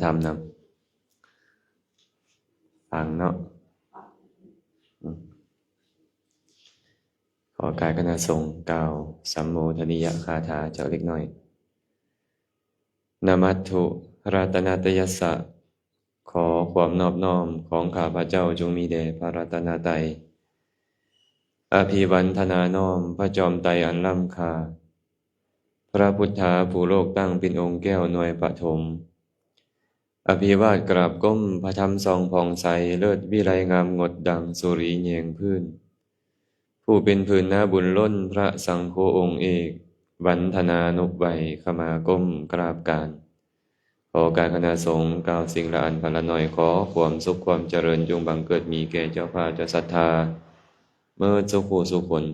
ທຳນຳ ຟັງເນາະ. ຂໍກາຍຄະນະສົງກ່າວສຳໂມທະນີຍະຄາຖາຈັກເລັກນ້ອຍ. ນະມັດຖຸລັດຕະນະຕະຍັດສະ ຂໍຄວາມນອບນ້ອມຂອງຂ້າພະເຈົ້າຈົ່ງມີແດ່ພະລັດຕະນະໄຕ. ອະພິວັນທະນານ້ອມພະຈອມໄຕອັນລ້ຳຄ່າ, ພະພຸດທາຜູ້ໂລກຕັ້ງເປັນອົງແກ້ວໜ່ວຍປະຖົມ. ອະພິວາດກາບກົ້ມພະທຳສ່ອງຜ່ອງໃສ, ເລີດວິໄລງາມງົດດັ່ງສຸຣີແຍງພື້ນ. ຜູ້ເປັນພື້ນນາບຸນລົ້ນ, ພະສັງໂຄອົງເອກ, ວັນທະນານົບໄຫວ້ ຂະມາກົ້ມກາບການ. ຂໍການຄະນະສົງກ່າວສິ່ງລະອັນພັນລະໜ້ອຍ, ຂໍຄວາມສຸກຄວາມຈະເລີນຈົ່ງບັງເກີດມີແກ່ເຈົ້າພາບເຈົ້າສັດທາເໝິດສູ່ຜູ້ສູ່ຄົນ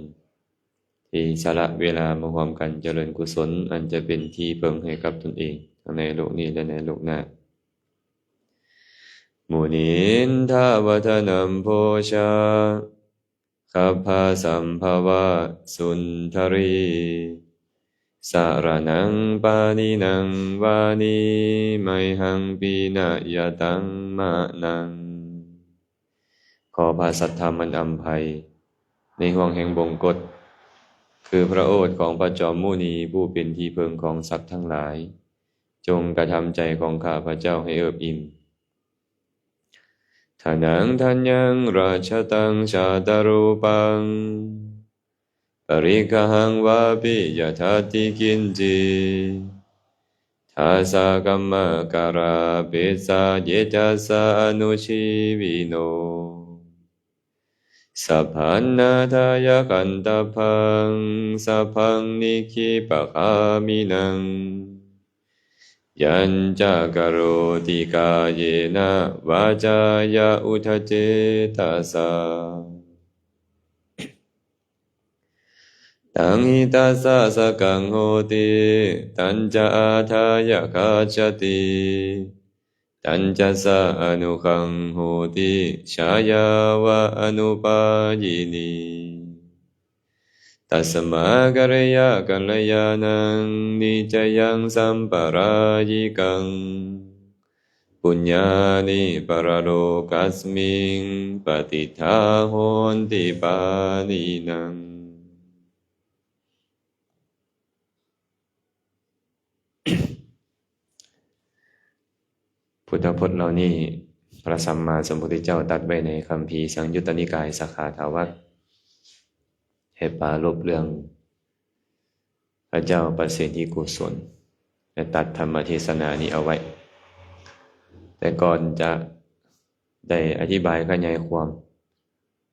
ທີ່ສະຫຼະເວລາມາຮ່ວມກັນຈະເລີນກຸສົນ ອັນຈະເປັນທີ່ເພິ່ງໃຫ້ກັບຕົນເອງ ທັງໃນໂລກນີ້ ແລະ ໃນໂລກໜ້າ. ມຸນິນທະວັດທະນັມໂພຊາ ຄັບພະສຳພະວະສຸນທະຣີ ສະຣະນັງປະນິນັງວານີ ໄມຫັງປິນະຍະຕັງມະນັງ. ຂໍພະສັດທຳອັນອຳໄພ ໃນຫ່ວງແຫ່ງບົງກົດ ຄືພະໂອດຂອງພະຈອມມຸນີ ຜູ້ເປັນທີ່ເພິ່ງຂອງສັດທັງຫຼາຍ, ຈົ່ງກະທຳໃຈຂອງຂ້າພະເຈົ້າໃຫ້ເອິບອີ່ມ. ທະນັງທະຍັງຣາຊະຕັງຊາຕະຣູປັງ ປະລິກກະຫັງວາປິ ຍະຖາຕິກິນຈິ ທາສະກັມມະກະລາປິດສະເຢຈັດສະອະນຸຊີວິໂນ. ສັບພັນນາທາຍະຂັນຕັບພັງ ສັບພັງນິຄີປະຄາມິນັງ ຍັນຈະກະໂຣຕິກາເຍນະວາຈາຍະອຸດທະເຈຕະສາ ຕັງຫິຕະສະສະກັງໂຫຕິ ຕັນຈະອາທາຍະຄັດສະຕິ ຕັນຈະສະອະນຸຄັງໂຫຕິ ຊາຍາວະອະນຸປາຢິນີ. ຕັດສະມາກະລິຍາກັນລະຍານັງ ນິດຈະຍັງສຳປະລາຍິກັງ ປຸນຍານິປະລະໂລກັດສະມິງ ປະຕິດຖາໂຫນຕິປານີນັງ. ພຸດທະພົດເຫຼົ່ານີ້ ພະສຳມາສຳພຸດທະເຈົ້າຕັດໄວ້ໃນຄຳພີສັງຍຸດຕະນິກາຍ ສາຂາທາວັດ ໃຫ້ປາລົບເລື່ອງພະເຈົ້າປະເສນທິໂກສົນ ແລະ ຕັດທຳມະເທສະນານີ້ເອົາໄວ້. ແຕ່ກ່ອນຈະໄດ້ອະທິບາຍຂະຫຍາຍຄວາມ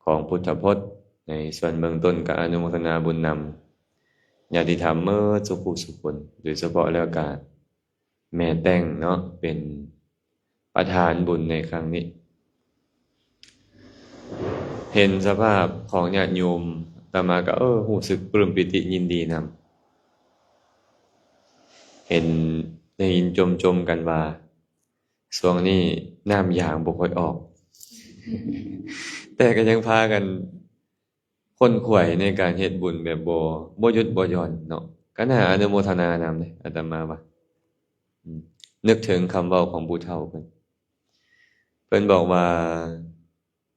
ຂອງພຸດທະພົດໃນສ່ວນເບື້ອງຕົ້ນ ກໍອະນຸໂມທະນາບຸນນຳຍາດຕິທຳເໝິດສູ່ຜູ້ສູ່ຄົນ, ໂດຍສະເພາະແລ້ວກໍແມ່ແຕ່ງເນາະ ເປັນປະທານບຸນໃນຄັ້ງນີ້. ເຫັນສະພາບຂອງຍາດໂຍມ ອາດຕະມາກໍ ເອີ ຮູ້ສຶກປຶ້ມປີຕິຍິນດີນຳ. ເຫັນ ໄດ້ຍິນຈົ່ມໆກັນວ່າ ຊ່ວງນີ້ນ້ຳຢາງບໍ່ຄ່ອຍອອກ ແຕ່ກໍຍັງພາກັນຂົນຂວາຍໃນການເຮັດບຸນແບບບໍ່ ບໍ່ຢຸດບໍ່ຢ່ອນເນາະ. ກໍໜ້າອະນຸໂມທະນານຳເດ້ ອາດຕະມາວ່າ. ອືມ ນຶກເຖິງຄຳເວົ້າຂອງຜູ້ເຖົ້າເພິ່ນ ເພິ່ນບອກວ່າ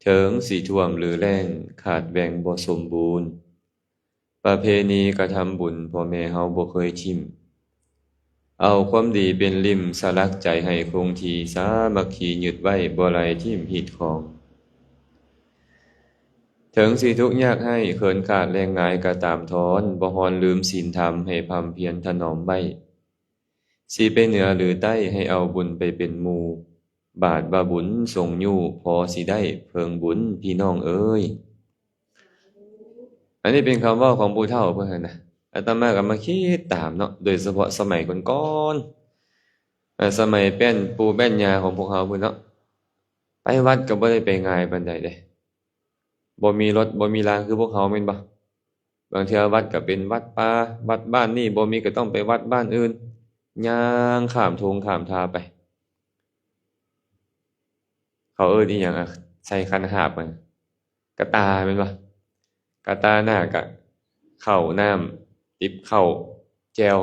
ເຖິງຊິຖ້ວມຫຼືແລ້ງ ຂາດແວ່ງບໍ່ສົມບູນ ປະເພນີກະທຳບຸນ ພໍ່ແມ່ເຮົາບໍ່ເຄີຍຖິ້ມ. ເອົາຄວາມດີເປັນລິ້ມສະຫຼັກໃຈໃຫ້ຄົງທີ່, ສາມັກຄີຍຶດໄວ້ ບໍ່ໄຫຼຖິ້ມຮີດຄອງ. ເຖິງຊິທຸກຍາກໄຮ້ ເຂີນຂາດແລ້ງງາຍກໍຕາມທອນ, ບໍ່ຮ້ອນລືມສິນທຳ ໃຫ້ພຳພຽນຖະໜອມໄວ້. ຊິໄປເໜືອຫຼືໃຕ້ ໃຫ້ເອົາບຸນໄປເປັນໝູ່, ບາດວ່າບຸນຊົງຍູ້ ພໍຊິໄດ້ເພິ່ງບຸນ ພີ່ນ້ອງເອີຍ. ອັນນີ້ເປັນຄຳເວົ້າຂອງຜູ້ເຖົ້າເພິ່ນຫັ້ນນະ. ອາດຕະມາກໍມາຄິດຕາມເນາະ, ໂດຍສະເພາະສະໄໝກ່ອນໆ ອາ ສະໄໝແປ້ນປູ່ແປ້ນຍ່າຂອງພວກເຮົາພຸ້ນເນາະ, ໄປວັດກໍບໍ່ໄດ້ໄປງ່າຍປານໃດເດ້. ບໍ່ມີລົດ ບໍ່ມີລາຄືພວກເຮົາແມ່ນບໍ່? ບາງເທື່ອວັດກໍເປັນວັດປ່າ, ວັດບ້ານນີ້ບໍ່ມີກໍຕ້ອງໄປວັດບ້ານອື່ນ, ຍ່າງຂ້າມທົ່ງຂ້າມທ່າໄປ. ເຂົາເອີ້ນອີ່ຫຍັງອະ? ໃສ່ຂັນຫາບ ກະຕ່າແມ່ນບໍ່? ກະຕ່າໜ້າກະເຂົ້ານ້ຳ, ຕິບເຂົ້າ, ແຈ່ວ.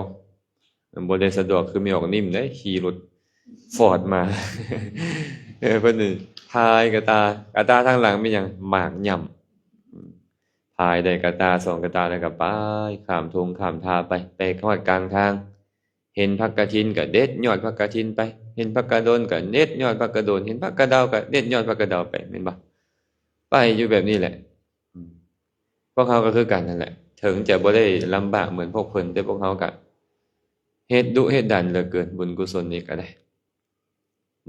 ມັນບໍ່ໄດ້ສະດວກຄືແມ່ອອກນິ້ມເດ້ ຂີ່ລົດ ຟອດມາ ເອີ ເພິ່ນນີ້ພາຍກະຕ່າ ກະຕ່າທາງຫຼັງແມ່ນຫຍັງ? ໝາກຫຍ້ຳ ພາຍໄດ້ກະຕ່າສອງກະຕ່າແລ້ວກໍໄປ ຂ້າມທົ່ງຂ້າມທ່າໄປ ໄປຮອດກາງທາງ ເຫັນຜັກກະຖິນກໍເດັດຍອດຜັກກະຖິນໄປ ເຫັນຜັກກະດົນກໍເດັດຍອດຜັກກະດົນ ເຫັນຜັກກະເດົາກໍເດັດຍອດຜັກກະເດົາໄປ ແມ່ນບໍ່? ໄປຢູ່ແບບນີ້ແຫຼະ ອືມ ພວກເຮົາກໍຄືກັນນັ້ນແຫຼະ ເຖິງຈະບໍ່ໄດ້ລຳບາກເໝືອນພວກເພິ່ນ ແຕ່ພວກເຮົາກໍເຮັດດຸເຮັດດັນເຫຼືອເກີນ ບຸນກຸສົນນີ້ກໍໄດ້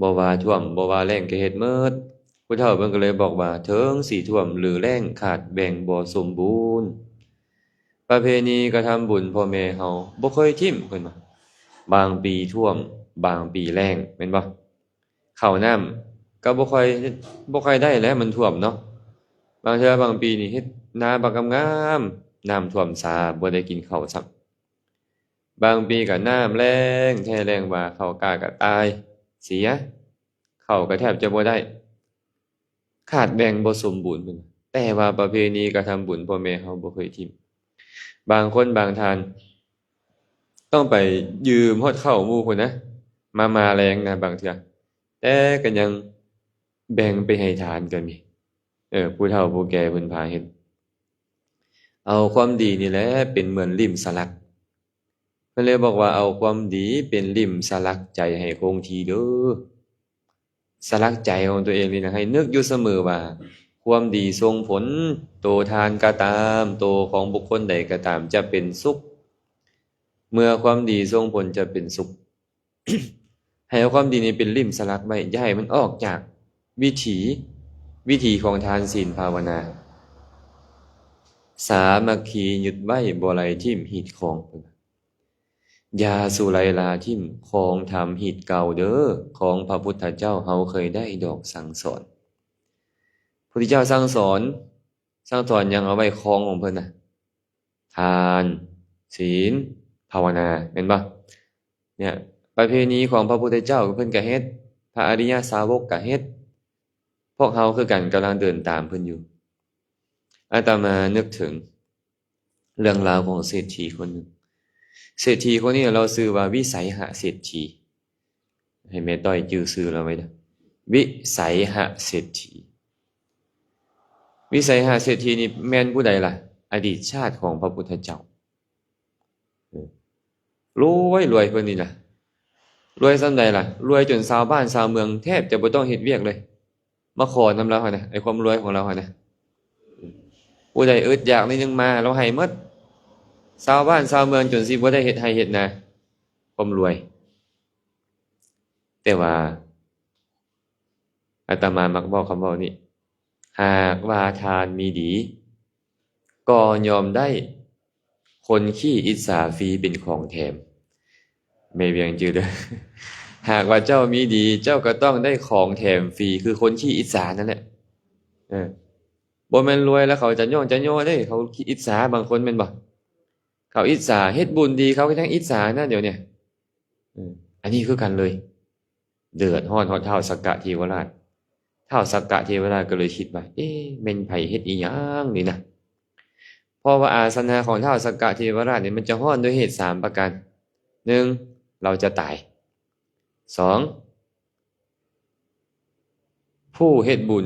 ບໍ່ວ່າຖ້ວມ ບໍ່ວ່າແລ້ງກໍເຮັດໝົດ. ຜູ້ເຖົ້າເພິ່ນກໍເລີຍບອກວ່າ ເຖິງຊິຖ້ວມຫຼືແລ້ງ ຂາດແບ່ງບໍ່ສົມບູນ ປະເພນີກະທຳບຸນພໍ່ແມ່ເຮົາບໍ່ເຄີຍຖິ້ມ ເພິ່ນວ່າ ບາງປີຖ້ວມ ບາງປີແລ້ງ ແມ່ນບໍ່? ເຂົ້ານ້ຳກໍບໍ່ຄ່ອຍ ບໍ່ຄ່ອຍໄດ້ແຫຼະ ມັນຖ້ວມເນາະ ບາງເທື່ອບາງປີນີ້ເຮັດນາບັກງາມໆ ນ້ຳຖ້ວມສາ ບໍ່ໄດ້ກິນເຂົ້າຊ້ຳ ບາງປີກໍນ້ຳແລ້ງແທ້ແລ້ງວ່າ ເຂົ້າກ້າກໍຕາຍເສຍ ເຂົ້າກໍແທບຈະບໍ່ໄດ້ ຂາດແບ່ງບໍ່ສົມບູນ ແຕ່ວ່າປະເພນີກະທຳບຸນພໍ່ແມ່ເຮົາບໍ່ເຄີຍຖິ້ມ ບາງຄົນບາງທ່ານຕ້ອງໄປຢືມຮອດເຂົ້າໝູ່ພຸ້ນນະ ມາ ມາແລງນະບາງເທື່ອ ແຕ່ກໍຍັງແບ່ງໄປໃຫ້ທານກໍມີ ເອີ ຜູ້ເຖົ້າຜູ້ແກ່ເພິ່ນພາເຮັດ ເອົາຄວາມດີນີ້ແຫຼະເປັນເໝືອນລິ້ມສະຫຼັກ ເພິ່ນເລີຍບອກວ່າ ເອົາຄວາມດີເປັນລິ້ມສະຫຼັກໃຈໃຫ້ຄົງທີ່ເດີ້ ສະຫຼັກໃຈຂອງຕົວເອງນີ້ນະ ໃຫ້ນຶກຢູ່ສະເໝີວ່າ ຄວາມດີສົ່ງຜົນ ໂຕທ່ານກໍຕາມ ໂຕຂອງບຸກຄົນໃດກໍຕາມ ຈະເປັນສຸກ ເມື່ອຄວາມດີສົ່ງຜົນຈະເປັນສຸກ ໃຫ້ເອົາຄວາມດີນີ້ເປັນລິ້ມສະຫຼັກໄວ້ ຢ່າໃຫ້ມັນອອກຈາກວິຖີ ວິຖີຂອງທານ ສິນ ພາວະນາ ສາມັກຄີຍຶດໄວ້ ບໍ່ໄຫຼຖິ້ມຮີດຄອງ ເພິ່ນວ່າ ຢ່າສູ່ໄຫຼລາຖິ້ມ ຄອງທຳຮີດເກົ່າເດີ້ ຂອງພະພຸດທະເຈົ້າເຮົາເຄີຍໄດ້ດອກສັ່ງສອນ ພຸດທະເຈົ້າສັ່ງສອນ ສັ່ງສອນຫຍັງ? ເອົາໄວ້ຄອງຂອງເພິ່ນນະ ທານ ສິນ ພາວະນາ ແມ່ນບໍ່? ເນຍ ປະເພນີຂອງພະພຸດທະເຈົ້າເພິ່ນກະເຮັດ ພະອະລິຍະສາວົກກະເຮັດ ພວກເຮົາຄືກັນກຳລັງເດີນຕາມເພິ່ນຢູ່ ອາດຕະມານຶກເຖິງເລື່ອງລາວຂອງເສດຖີຄົນໜຶ່ງ ເສດຖີຄົນນີ້ລາວຊື່ວ່າວິໄສຫະເສດຖີ ໃຫ້ແມ່ຕ້ອຍຈື່ຊື່ລາວໄວ້ເດີ້ ວິໄສຫະເສດຖີ ວິໄສຫະເສດຖີນີ້ແມ່ນຜູ້ໃດລະ? ອະດີດຊາດຂອງພະພຸດທະເຈົ້າ ເອີ ລວຍ ລວຍເພິ່ນນີ້ນະ ລວຍສ່ຳໃດລະ? ລວຍຈົນຊາວບ້ານຊາວເມືອງແທບຈະບໍ່ຕ້ອງເຮັດວຽກເລີຍ ມາຂໍນຳລາວຫັ້ນນະ ໄອ້ຄວາມລວຍຂອງລາວຫັ້ນນະ ຜູ້ໃດອຶດຢາກໜ້ອຍໜຶ່ງມາ ລາວໃຫ້ໝົດ ຊາວບ້ານຊາວເມືອງຈົນຊິບໍ່ໄດ້ເຮັດໄຮ່ເຮັດນາ ຄວາມລວຍ ແຕ່ວ່າ ອາດຕະມາມັກເວົ້າຄຳເວົ້ານີ້ ຫາກວ່າທານມີດີ ກໍຍອມໄດ້ ຄົນຂີ້ອິດສາຟຣີເປັນຂອງແຖມ ແມ່ວຽງຈື່ເດີ້ ຫາກວ່າເຈົ້າມີດີ ເຈົ້າກໍຕ້ອງໄດ້ຂອງແຖມຟຣີ ຄືຄົນຂີ້ອິດສານັ້ນແຫຼະ ເອີ ບໍ່ແມ່ນລວຍແລ້ວເຂົາຈະຍ້ອງຈະຍໍເດ້ ເຂົາຂີ້ອິດສາບາງຄົນແມ່ນບໍ່? ເຂົາອິດສາ ເຮັດບຸນດີເຂົາກໍຍັງອິດສານະ ດຽວນີ້ ເອີ ອັນນີ້ຄືກັນເລີຍ ເດືອດຮ້ອນຮອດທ້າວສັກກະເທວະລາດ ທ້າວສັກກະເທວະລາດກໍເລີຍຄິດວ່າ ເອ ແມ່ນໃຜເຮັດອີ່ຫຍັງນີ້ນະ ເພາະວ່າອາສະນະຂອງທ້າວສັກກະເທວະລາດນີ້ ມັນຈະຮ້ອນດ້ວຍເຫດສາມປະການ ໜຶ່ງ ລາວຈະຕາຍ ສອງ ຜູ້ເຮັດບຸນ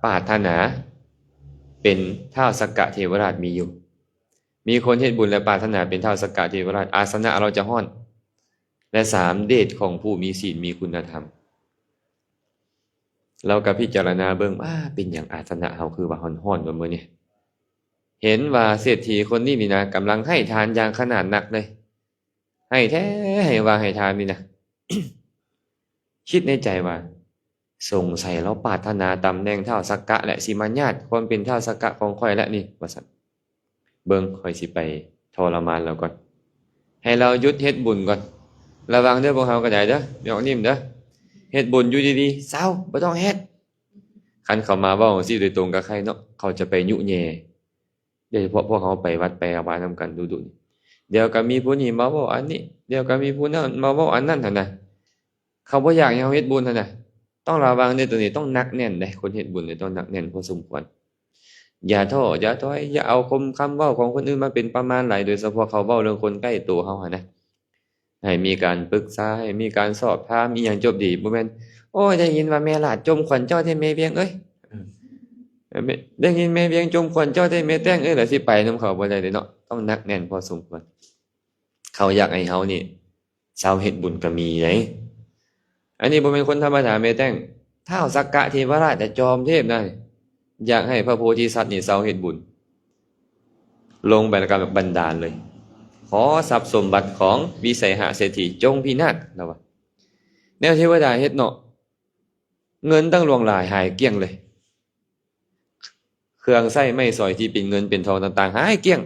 ປາດຖະໜາເປັນທ້າວສັກກະເທວະລາດມີຢູ່ ມີຄົນເຮັດບຸນ ແລະ ປາດຖະໜາເປັນທ້າວສັກກະເທວະລາດ ອາສະນະລາວຈະຮ້ອນ ແລະ ສາມ ເດດຂອງຜູ້ມີສິນມີຄຸນນະທຳ ລາວກໍພິຈາລະນາເບິ່ງວ່າ ເປັນຫຍັງອາສະນະເຮົາຄືວ່າຮ້ອນໆ ວ່າມື້ນີ້ ເຫັນວ່າເສດຖີຄົນນີ້ນີ້ນະ ກຳລັງໃຫ້ທານຢ່າງຂະໜາດໜັກເລີຍ ໃຫ້ແທ້ໃຫ້ວ່າໃຫ້ທານນີ້ນະ ຄິດໃນໃຈວ່າ ສົງໄສລາວປາດຖະໜາຕຳແໜ່ງທ້າວສັກກະ ແລະ ຊິມາຍາດຄວາມເປັນທ້າວສັກກະຂອງຂ້ອຍແລ້ວນີ້ ວ່າຊັ້ນ ເບິ່ງ ຂ້ອຍຊິໄປທໍລະມານລາວກ່ອນ ໃຫ້ລາວຢຸດເຮັດບຸນກ່ອນ ລະວັງເດີ້ ພວກເຮົາກໍໄດ້ເດີ້ ແມ່ອອກນິ້ມເດີ້ ເຮັດບຸນຢູ່ດີໆ ເຊົາ ບໍ່ຕ້ອງເຮັດ ຄັນເຂົາມາເວົ້າຈັ່ງຊີ້ໂດຍຕົງກໍໄຄເນາະ ເຂົາຈະໄປຍຸແຍ່ ໂດຍສະເພາະພວກເຮົາໄປວັດໄປວານຳກັນດຸໆ ດຽວກໍມີຜູ້ນີ້ມາເວົ້າອັນນີ້ ດຽວກໍມີຜູ້ນັ້ນມາເວົ້າອັນນັ້ນຫັ້ນນະ ເຂົາບໍ່ຢາກໃຫ້ເຮົາເຮັດບຸນຫັ້ນນະ ຕ້ອງລະວັງເດ້ ໂຕນີ້ຕ້ອງໜັກແໜ້ນເດ້ ຄົນເຮັດບຸນນີ້ຕ້ອງໜັກແໜ້ນພໍສົມຄວນ ຢ່າທໍ້ ຢ່າຖອຍ ຢ່າເອົາຄຳ ຄຳເວົ້າຂອງຄົນອື່ນມາເປັນປະມານຫຼາຍ ໂດຍສະເພາະເຂົາເວົ້າເລື່ອງຄົນໃກ້ໂຕເຮົາຫັ້ນນະ ໃຫ້ມີການປຶກສາ ໃຫ້ມີການສອບຖາມອີ່ຫຍັງຈົບດີ. ບໍ່ແມ່ນ ໂອ້ຍ ໄດ້ຍິນວ່າແມ່ຫຼາດຈົ່ມຂວັນເຈົ້າເດ້ແມ່ວຽງເອີຍ ເອີ ໄດ້ຍິນແມ່ວຽງຈົ່ມຂວັນເຈົ້າເດ້ແມ່ແຕ້ງເອີຍ ລະຊິໄປນຳເຂົາບໍ່ໄດ້ເດ້ເນາະ. ຕ້ອງໜັກແໜ້ນພໍສົມຄວນ. ເຂົາຢາກໃຫ້ເຮົານີ້ເຊົາເຮັດບຸນກໍມີເດ້. ອັນນີ້ບໍ່ແມ່ນຄົນທຳມະດາແມ່ແຕ້ງ, ທ້າວສັກກະເທວະລາດ ຈອມເທບນະ ຢາກໃຫ້ພະໂພທິສັດນີ້ເຊົາເຮັດບຸນ. ລົງໄປແລ້ວກໍບັນດານເລີຍ, ຂໍຊັບສົມບັດຂອງວິໄສຫະເສດຖີຈົ່ງພິນາດ, ລາວວ່າ. ແນວເທວະດາເຮັດເນາະ, ເງິນຕັ້ງຫຼວງຫຼາຍຫາຍກ້ຽງເລີຍ. ເຄື່ອງໃຊ້ໄມ້ສອຍທີ່ເປັນເງິນເປັນທອງຕ່າງໆ ຫາຍກ້ຽງ.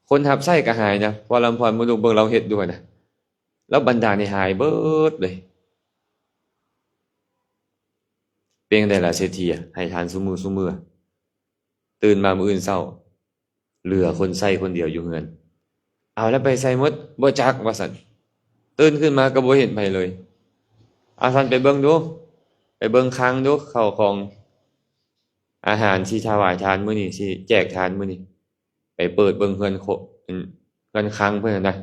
ຄົນຮັບໃຊ້ກໍຫາຍນະ, ພໍ່ລຳພອນມາລຸກເບິ່ງລາວເຮັດຢູ່ຫັ້ນນະ, ລາວບັນດານໃຫ້ຫາຍເບິດເລີຍ. ເປັນຈັ່ງໃດລະເສດຖີ ໃຫ້ທານຊຸມື້ຊຸມື້? ຕື່ນມາມື້ອື່ນເຊົ້າ ເຫຼືອຄົນໃຊ້ຄົນດຽວຢູ່ເຮືອນ. ເອົາແລ້ວໄປໃສໝົດ? ບໍ່ຈັກ ວ່າຊັ້ນ. ຕື່ນຂຶ້ນມາກໍບໍ່ເຫັນໃຜເລີຍ. ອາ ທ່ານໄປເບິ່ງດູ, ໄປເບິ່ງຄັງດູ, ເຂົ້າຂອງອາຫານທີ່ຖວາຍທານມື້ນີ້, ທີ່ແຈກທານມື້ນີ້. ໄປເປີດເບິ່ງເຮືອນໂຄ ເຮືອນຄັງເພິ່ນຫັ້ນນະ.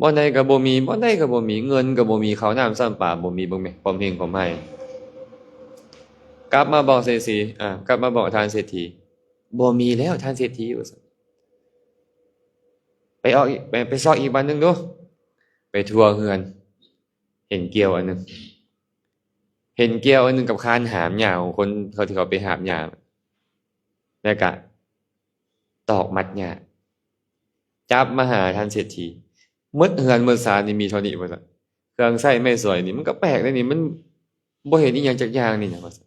ບ່ອນໃດກໍບໍ່ມີ, ບ່ອນໃດກໍບໍ່ມີ, ເງິນກໍບໍ່ມີ, ເຂົ້ານ້ຳຊ້ຳປາບໍ່ມີ, ເບິ່ງແມະ ຄວາມເຮັງຄວາມໄຮ້. ກັບມາບອກເສດຖີ ອາ ກັບມາບອກທ່ານເສດຖີ, ບໍ່ມີແລ້ວທ່ານເສດຖີ ວ່າຊັ້ນ. ໄປອອກອີກ ໄປ ໄປຊອກອີກບ່ອນໜຶ່ງດູ. ໄປທົ່ວເຮືອນ ເຫັນກ່ຽວອັນໜຶ່ງ, ເຫັນກ່ຽວອັນໜຶ່ງກັບຄານຫາມຫຍ້າຂອງຄົນເຂົາທີ່ເຂົາໄປຫາບຫຍ້າ, ແລ້ວກະຕອກມັດຫຍ້າ ຈັບມາຫາທ່ານເສດຖີ. ໝົດເຮືອນໝົດຊານນີ້ມີເທົ່ານີ້ວ່າຊັ້ນ. ເຄື່ອງໃຊ້ໄມ້ສອຍນີ້ມັນກໍແປກເດ້ນີ້, ມັນບໍ່ເຫັນອີ່ຫຍັງຈັກຢ່າງນີ້ນະ ວ່າຊັ້ນ.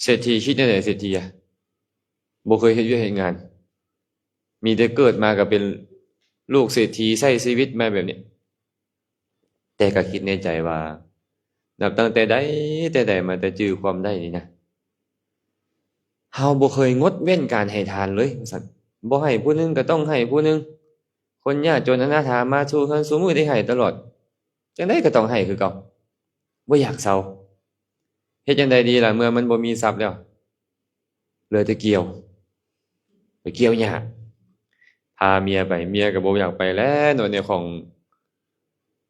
ເສດຖີຄິດແນວໃດເສດຖີອະ? ບໍ່ເຄີຍເຮັດວຽກເຮັດງານ, ມີແຕ່ເກີດມາກໍເປັນລູກເສດຖີ ໃຊ້ຊີວິດມາແບບນີ້. ແຕ່ກໍຄິດໃນໃຈວ່າ ນັບຕັ້ງແຕ່ໃດແຕ່ໃດມາ ແຕ່ຈື່ຄວາມໄດ້ນີ້ນະ, ເຮົາບໍ່ເຄີຍງົດເວັ້ນການໃຫ້ທານເລີຍ ວ່າຊັ້ນ. ບໍ່ໃຫ້ຜູ້ໜຶ່ງກໍຕ້ອງໃຫ້ຜູ້ໜຶ່ງ, ຄົນຍາກຈົນອະນາຖາມາສູ່ເຮືອນສູ່ມື້ໄດ້ໃຫ້ຕະຫຼອດ, ຈັ່ງໃດກໍຕ້ອງໃຫ້ຄືເກົ່າ, ບໍ່ຢາກເຊົາ. ເຮັດຈັ່ງໃດດີລະ ເມື່ອມັນບໍ່ມີຊັບແລ້ວ? ເຫຼືອແຕ່ກ່ຽວ, ໄປກ່ຽວຫຍ້າ. ພາເມຍໄປ, ເມຍກໍບໍ່ຢາກໄປແລ້ວເນາະ, ແນວຂອງ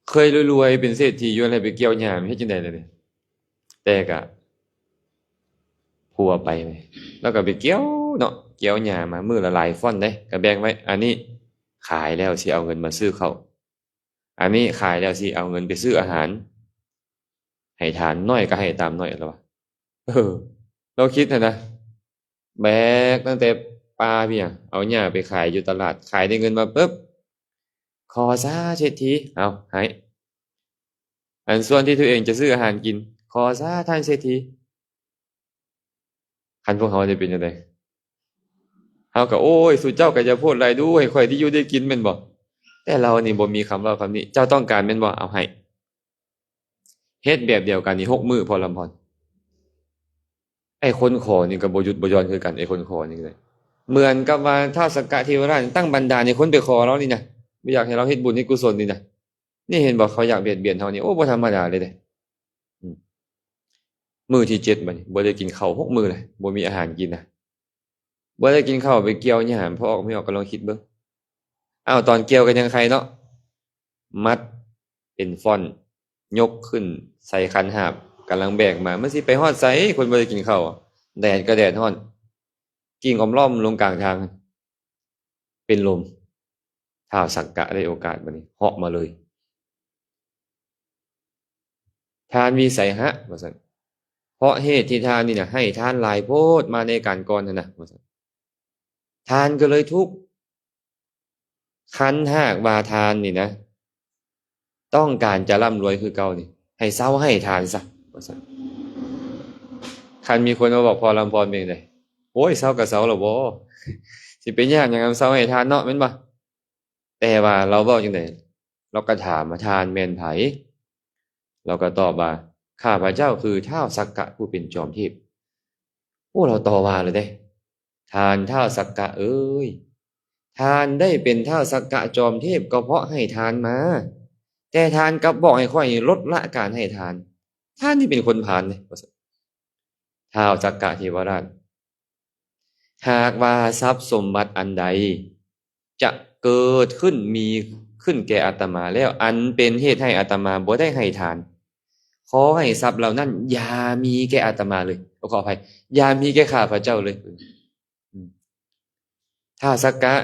ເຄີຍລວຍໆ ເປັນເສດຖີຢູ່ຫັ້ນແຫຼະ ໄປກ່ຽວຫຍ້າ ເຮັດຈັ່ງໃດລະນີ້? ແຕ່ກະຜົວໄປ ແລ້ວກໍໄປກ່ຽວເນາະ, ກ່ຽວຫຍ້າມາມື້ລະຫຼາຍຟອນເດ້, ກໍແບ່ງໄວ້, ອັນນີ້ຂາຍແລ້ວຊິເອົາເງິນມາຊື້ເຂົ້າ, ອັນນີ້ຂາຍແລ້ວຊິເອົາເງິນໄປຊື້ອາຫານໃຫ້ທານ, ໜ້ອຍກໍໃຫ້ຕາມໜ້ອຍ ລາວວ່າ. ເອີ ລາວຄິດຫັ້ນນະ, ແບກຕັ້ງແຕ່ປ່າເພຍ ເອົາຫຍ້າໄປຂາຍຢູ່ຕະຫຼາດ, ຂາຍໄດ້ເງິນມາປຶບ ຂໍຊະເສດຖີ, ເອົາໃຫ້. ອັນສ່ວນທີ່ຕົວເອງຈະຊື້ອາຫານກິນ ຂໍຊະທ່ານເສດຖີ. ຄັນພວກເຮົາໄດ້ເປັນຈັ່ງໃດ? ເຮົາກໍ ໂອ້ຍ ສູ່ເຈົ້າກໍຢ່າໂພດຫຼາຍດູ ໃຫ້ຂ້ອຍໄດ້ຢູ່ໄດ້ກິນແມ່ນບໍ່? ແຕ່ລາວນີ້ບໍ່ມີຄຳເວົ້າຄຳນີ້, ເຈົ້າຕ້ອງການແມ່ນບໍ່? ເອົາໃຫ້. ເຮັດແບບດຽວກັນນີ້ຫົກມື້ພໍລຳພອນ. ໄອ້ຄົນຂໍນີ້ກໍບໍ່ຢຸດບໍ່ຢ່ອນຄືກັນ, ໄອ້ຄົນຂໍນີ້ກໍໄດ້ ເໝືອນກັບວ່າທ້າວສັກກະເທວະລາດຕັ້ງບັນດານໃຫ້ຄົນໄປຂໍລາວນີ້ນະ, ບໍ່ຢາກໃຫ້ລາວເຮັດບຸນເຮັດກຸສົນນີ້ນະ. ນີ້ເຫັນບໍ່, ເຂົາຢາກບຽດບຽນເຮົານີ້ ໂອ້ ບໍ່ທຳມະດາເລີຍເດ້. ອືມ ມື້ທີເຈັດ ບັດນີ້ບໍ່ໄດ້ກິນເຂົ້າຫົກມື້ເລີຍ, ບໍ່ມີອາຫານກິນນະ, ບໍ່ໄດ້ກິນເຂົ້າ, ໄປກ່ຽວຫຍ້າ ພໍອອກໄມ່ອອກກໍລອງຄິດເບິ່ງ. ອ້າວ ຕອນກ່ຽວກໍຍັງໄຄເນາະ, ມັດເປັນຟອນ ຍົກຂຶ້ນໃສ່ຂັນຫາບ ກຳລັງແບກມາ, ມັນຊິໄປຮອດໃສ? ຄົນບໍ່ໄດ້ກິນເຂົ້າ, ແດດກໍແດດຮ້ອນ, ກິ້ງອອມລ້ອມລົງກາງທາງ ເປັນລົມ. ທ້າວສັກກະໄດ້ໂອກາດບັດນີ້ເຫາະມາເລີຍ, ທ່ານວິໄສຫະ ວ່າຊັ້ນ, ເພາະເຫດທີ່ທ່ານນີ້ນະ ໃຫ້ທານຫຼາຍໂພດມາໃນການກ່ອນຫັ້ນນະ ວ່າຊັ້ນ, ທ່ານກໍເລີຍທຸກ. ຄັນຫາກວ່າທ່ານນີ້ນະ ຕ້ອງການຈະລ່ຳລວຍຄືເກົ່ານີ້, ໃຫ້ເຊົາໃຫ້ທານຊະ ວ່າຊັ້ນ. ຄັນມີຄົນມາບອກພໍ່ລຳພອນເປັນຈັ່ງໃດ? ໂອ້ຍ ເຊົາກໍເຊົາລະບໍ, ຊິໄປຍາກຫຍັງນຳເຊົາໃຫ້ທານເນາະ ແມ່ນບໍ່? ແຕ່ວ່າລາວເວົ້າຈັ່ງໃດ? ລາວກໍຖາມວ່າ ທ່ານແມ່ນໃຜ? ລາວກໍຕອບວ່າ ຂ້າພະເຈົ້າຄືທ້າວສັກກະຜູ້ເປັນຈອມເທບ. ໂອ້ ລາວຕໍ່ວ່າເລີຍເດ້. ທ່ານທ້າວສັກກະເອີຍ, ທ່ານໄດ້ເປັນທ້າວສັກກະຈອມເທບກໍເພາະໃຫ້ທານມາ, ແຕ່ທ່ານກັບບອກໃຫ້ຂ້ອຍນີ້ລົດລະການໃຫ້ທານ. ທ່ານນີ້ເປັນຄົນພານເດ້ ວ່າຊັ້ນ. ທ້າວສັກກະເທວະລາດ, ຫາກວ່າຊັບສົມບັດອັນໃດຈະເກີດຂຶ້ນມີ ຂຶ້ນແກ່ອາດຕະມາແລ້ວ ອັນເປັນເຫດໃຫ້ອາດຕະມາບໍ່ໄດ້ໃຫ້ທານ. ຂໍໃຫ້ຊັບເຫຼົ່ານັ້ນຢ່າມີແກ່ອາດຕະມາເລີຍ. ໂອ້ ຂໍອະໄພ, ຢ່າມີແກ່ຂ້າພະເຈົ້າເລີຍ. ອືມ ທ້າວສັກກະ,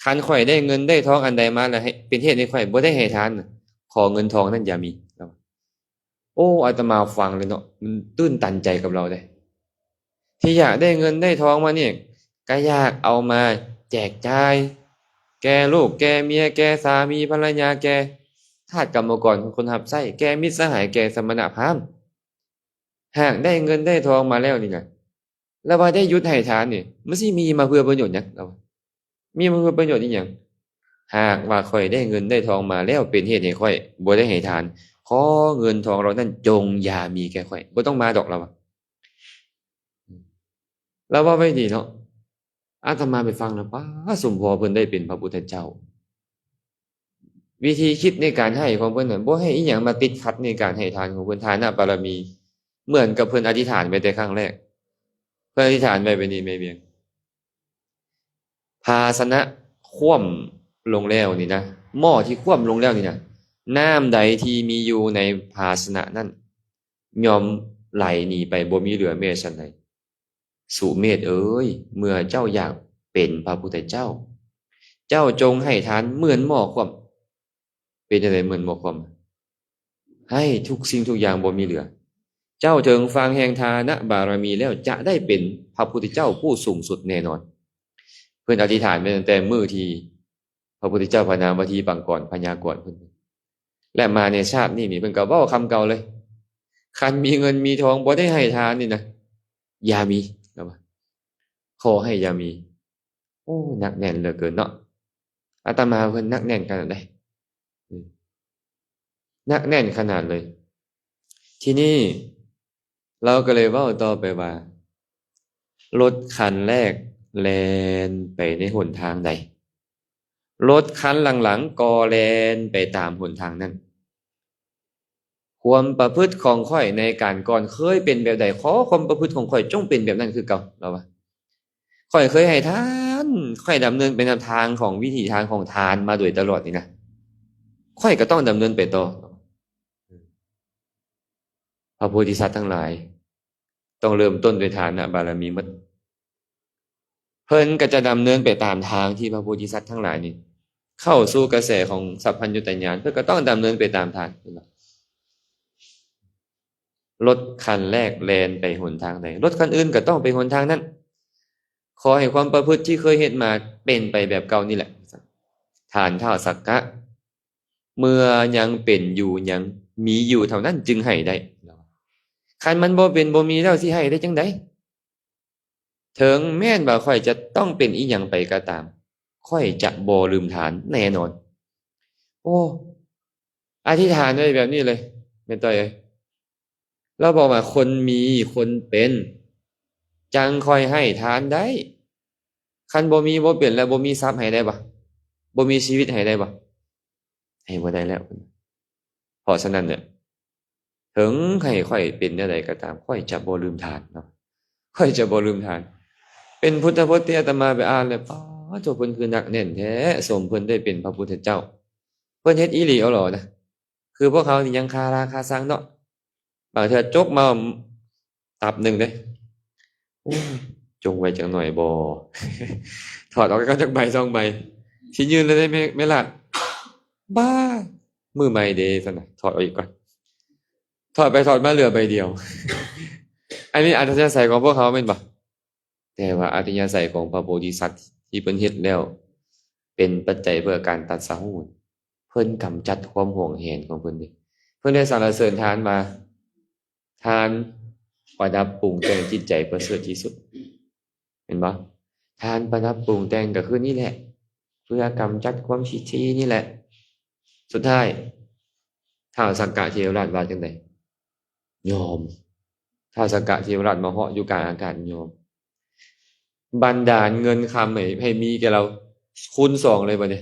ຄັນຂ້ອຍໄດ້ເງິນໄດ້ທອງອັນໃດມາແລ້ວ ໃຫ້ ເປັນເຫດໃຫ້ຂ້ອຍບໍ່ໄດ້ໃຫ້ທານນະ, ຂໍເງິນທອງນັ້ນຢ່າມີ. ໂອ້ ອາດຕະມາຟັງແລ້ວເນາະ ມັນຕື່ນຕັນໃຈກັບລາວເດ້. ທີ່ຢາກໄດ້ເງິນໄດ້ທອງມານີ້ ກະຢາກເອົາມາແຈກຈ່າຍແກ່ລູກແກ່ເມຍ ແກ່ສາມີພັນລະຍາ ແກ່ທາດກຳມະກອນ ຄົນຮັບໃຊ້ ແກ່ມິດສະຫາຍ ແກ່ສະມະນະພາມ. ຫາກໄດ້ເງິນໄດ້ທອງມາແລ້ວນີ້ນະ ລະວ່າໄດ້ຢຸດໃຫ້ທານນີ້ ມັນຊິມີມາເພື່ອປະໂຫຍດຫຍັງ? ລະວ່າ ມີມາເພື່ອປະໂຫຍດອີ່ຫຍັງ? ຫາກວ່າຂ້ອຍໄດ້ເງິນໄດ້ທອງມາແລ້ວ ເປັນເຫດໃຫ້ຂ້ອຍບໍ່ໄດ້ໃຫ້ທານ, ຂໍເງິນທອງເຫຼົ່ານັ້ນຈົ່ງຢ່າມີແກ່ຂ້ອຍ, ບໍ່ຕ້ອງມາດອກ, ລະວ່າ. ລະເວົ້າໄວ້ດີເນາະ. ອາດຕະມາໄປຟັງແລ້ວ ປ້າ ສົມພໍເພິ່ນໄດ້ເປັນພະພຸດທະເຈົ້າ. ວິທີຄິດໃນການໃຫ້ຂອງເພິ່ນນັ້ນ ບໍ່ໃຫ້ອີ່ຫຍັງມາຕິດຂັດໃນການໃຫ້ທານຂອງເພິ່ນ, ທານະບາລະມີ ເໝືອນກັບເພິ່ນອະທິຖານໄວ້ແຕ່ຄັ້ງແລກ. ເພິ່ນອະທິຖານໄວ້ແບບນີ້ ແມ່ວຽງ, ພາຊະນະຂວ້ຳລົງແລ້ວນີ້ນະ, ໝໍ້ທີ່ຂວ້ຳລົງແລ້ວນີ້ນະ, ນ້ຳໃດທີ່ມີຢູ່ໃນພາຊະນະນັ້ນ ຍ່ອມໄຫຼໜີໄປ ບໍ່ມີເຫຼືອແມ້ຊັ້ນໃດ. ສຸເມດເອີຍ, ເມື່ອເຈົ້າຢາກເປັນພະພຸດທະເຈົ້າ, ເຈົ້າຈົ່ງໃຫ້ທານເໝືອນໝໍ້ຂວ້ຳ. ເປັນຈັ່ງໃດເໝືອນໝໍ້ຂວ້ຳ? ໃຫ້ທຸກສິ່ງທຸກຢ່າງບໍ່ມີເຫຼືອ. ເຈົ້າເຖິງຝັ່ງແຫ່ງທານະບາລະມີແລ້ວ ຈະໄດ້ເປັນພະພຸດທະເຈົ້າຜູ້ສູງສຸດແນ່ນອນ. ເພິ່ນອະທິຖານໄວ້ຕັ້ງແຕ່ມື້ທີ່ ພະພຸດທະເຈົ້າພະນາມວະທີປັງກອນພະຍາກອນເພິ່ນ ແລະ ມາໃນຊາດນີ້ນີ້ ເພິ່ນກໍເວົ້າຄຳເກົ່າເລີຍ, ຄັນມີເງິນມີທອງບໍ່ໄດ້ໃຫ້ທານນີ້ນະ ຢ່າມີ, ລະວ່າ ຂໍໃຫ້ຢ່າມີ. ໂອ້ ໜັກແໜ້ນເຫຼືອເກີນເນາະ. ອາດຕະມາເພິ່ນໜັກແໜ້ນຂະໜາດໃດ? ອືມ ໜັກແໜ້ນຂະໜາດເລີຍ. ທີນີ້ ລາວກໍເລີຍເວົ້າຕໍ່ໄປວ່າ ລົດຄັນແລກແລ່ນໄປໃນຫົນທາງໃດ, ລົດຄັນຫຼັງໆກໍແລ່ນໄປຕາມຫົນທາງນັ້ນ. ຄວາມປະພຶດຂອງຂ້ອຍໃນການກ່ອນເຄີຍເປັນແບບໃດ, ຂໍຄວາມປະພຶດຂອງຂ້ອຍຈົ່ງເປັນແບບນັ້ນຄືເກົ່າ, ລາວວ່າ. ຂ້ອຍເຄີຍໃຫ້ທານ, ຂ້ອຍດຳເນີນໄປນຳທາງຂອງ ວິຖີທາງຂອງທານມາໂດຍຕະຫຼອດນີ້ນະ, ຂ້ອຍກໍຕ້ອງດຳເນີນໄປຕໍ່. ພະໂພທິສັດທັງຫຼາຍ ຕ້ອງເລີ່ມຕົ້ນດ້ວຍທານະບາລະມີໝົດ. ເພິ່ນກໍຈະດຳເນີນໄປຕາມທາງທີ່ພະໂພທິສັດທັງຫຼາຍນີ້ ເຂົ້າສູ່ກະແສຂອງສັບພັນຍູຕະຍານ, ເພິ່ນກໍຕ້ອງດຳເນີນໄປຕາມທາງ. ເຫັນບໍ່? ລົດຄັນແລກແລ່ນໄປຫົນທາງໃດ, ລົດຄັນອື່ນກໍຕ້ອງໄປຫົນທາງນັ້ນ. ຂໍໃຫ້ຄວາມປະພຶດທີ່ເຄີຍເຮັດມາເປັນໄປແບບເກົ່ານີ້ແຫຼະ. ທ່ານທ້າວສັກກະ, ເມື່ອຍັງເປັນຢູ່, ຍັງມີຢູ່ເທົ່ານັ້ນຈຶ່ງໃຫ້ໄດ້. ຄັນມັນບໍ່ເປັນບໍ່ມີແລ້ວ ຊິໃຫ້ໄດ້ຈັ່ງໃດ? ເຖິງແມ່ນວ່າຂ້ອຍຈະຕ້ອງເປັນອີ່ຫຍັງໄປກໍຕາມ, ຂ້ອຍຈະບໍ່ລືມທານແນ່ນອນ. ໂອ້ ອະທິຖານໄວ້ແບບນີ້ເລີຍ ແມ່ນຕ້ອຍເອີຍ. ລາວບອກວ່າ ຄົນມີຄົນເປັນ ຈັ່ງຄ່ອຍໃຫ້ທານໄດ້. ຄັນບໍ່ມີບໍ່ເປັນແລ້ວ ບໍ່ມີຊັບໃຫ້ໄດ້ບໍ່? ບໍ່ມີຊີວິດໃຫ້ໄດ້ບໍ່? ໃຫ້ບໍ່ໄດ້ແລ້ວ. ເພາະສະນັ້ນແຫຼະ ເຖິງໃຫ້ຂ້ອຍເປັນແນວໃດກໍຕາມ, ຂ້ອຍຈະບໍ່ລືມທ່ານເນາະ, ຂ້ອຍຈະບໍ່ລືມທ່ານ. ເປັນພຸດທະພົດທີ່ອາດຕະມາໄປອ່ານແລ້ວ, ປາໂທ້ ເພິ່ນຄືໜັກແໜ້ນແທ້, ສົມເພິ່ນໄດ້ເປັນພະພຸດທະເຈົ້າ. ເພິ່ນເຮັດອີ່ຫຼີເອົາຫຼໍນະ. ຄືພວກເຮົານີ້ຍັງຄາລາຄາຊັງເນາະ, ບາງເທື່ອຈົກມາຕັບໜຶ່ງເດ້. ໂອ້ຍ ຈົ່ງໄວ້ຈັກໜ່ອຍບໍ່? ຖອດອອກກ່ອນຈັກໃບສອງໃບ, ຊິຍື່ນແລ້ວເດ້ແມ່ ແມ່ຫຼ້າ. ບ້າ ມື້ໃໝ່ເດ້ຊັ້ນນະ, ຖອດອອກອີກກ່ອນ. ຖອດໄປຖອດມາເຫຼືອໃບດຽວ. ອັນນີ້ອັດທະຍາໄສຂອງພວກເຮົາແມ່ນບໍ່? ແຕ່ວ່າອັດທະຍາໄສຂອງພະໂພທິສັດທີ່ເພິ່ນເຮັດແລ້ວ ເປັນປັດໄຈເພື່ອການຕັດສະຮູ້, ເພິ່ນກຳຈັດຄວາມຫວງແຫນຂອງເພິ່ນເດ້. ເພິ່ນໄດ້ສັນລະເສີນທານວ່າ ທານປະດັບປຸງແຕ່ງຈິດໃຈປະເສີດທີ່ສຸດ. ເຫັນບໍ່? ທານປະດັບປຸງແຕ່ງກໍຄືນີ້ແຫຼະ, ເພື່ອກຳຈັດຄວາມຄິດທີ່ນີ້ແຫຼະ. ສຸດທ້າຍ ທ້າວສັກກະເທວະລາດວ່າຈັ່ງໃດ? ຍອມ. ທ້າວສັກກະເທວະລາດມາເຫາະຢູ່ກາງອາກາດ, ຍອມ. ບັນດານເງິນຄຳໃຫ້ ໃຫ້ມີແກ່ລາວຄູນສອງເລີຍບັດນີ້.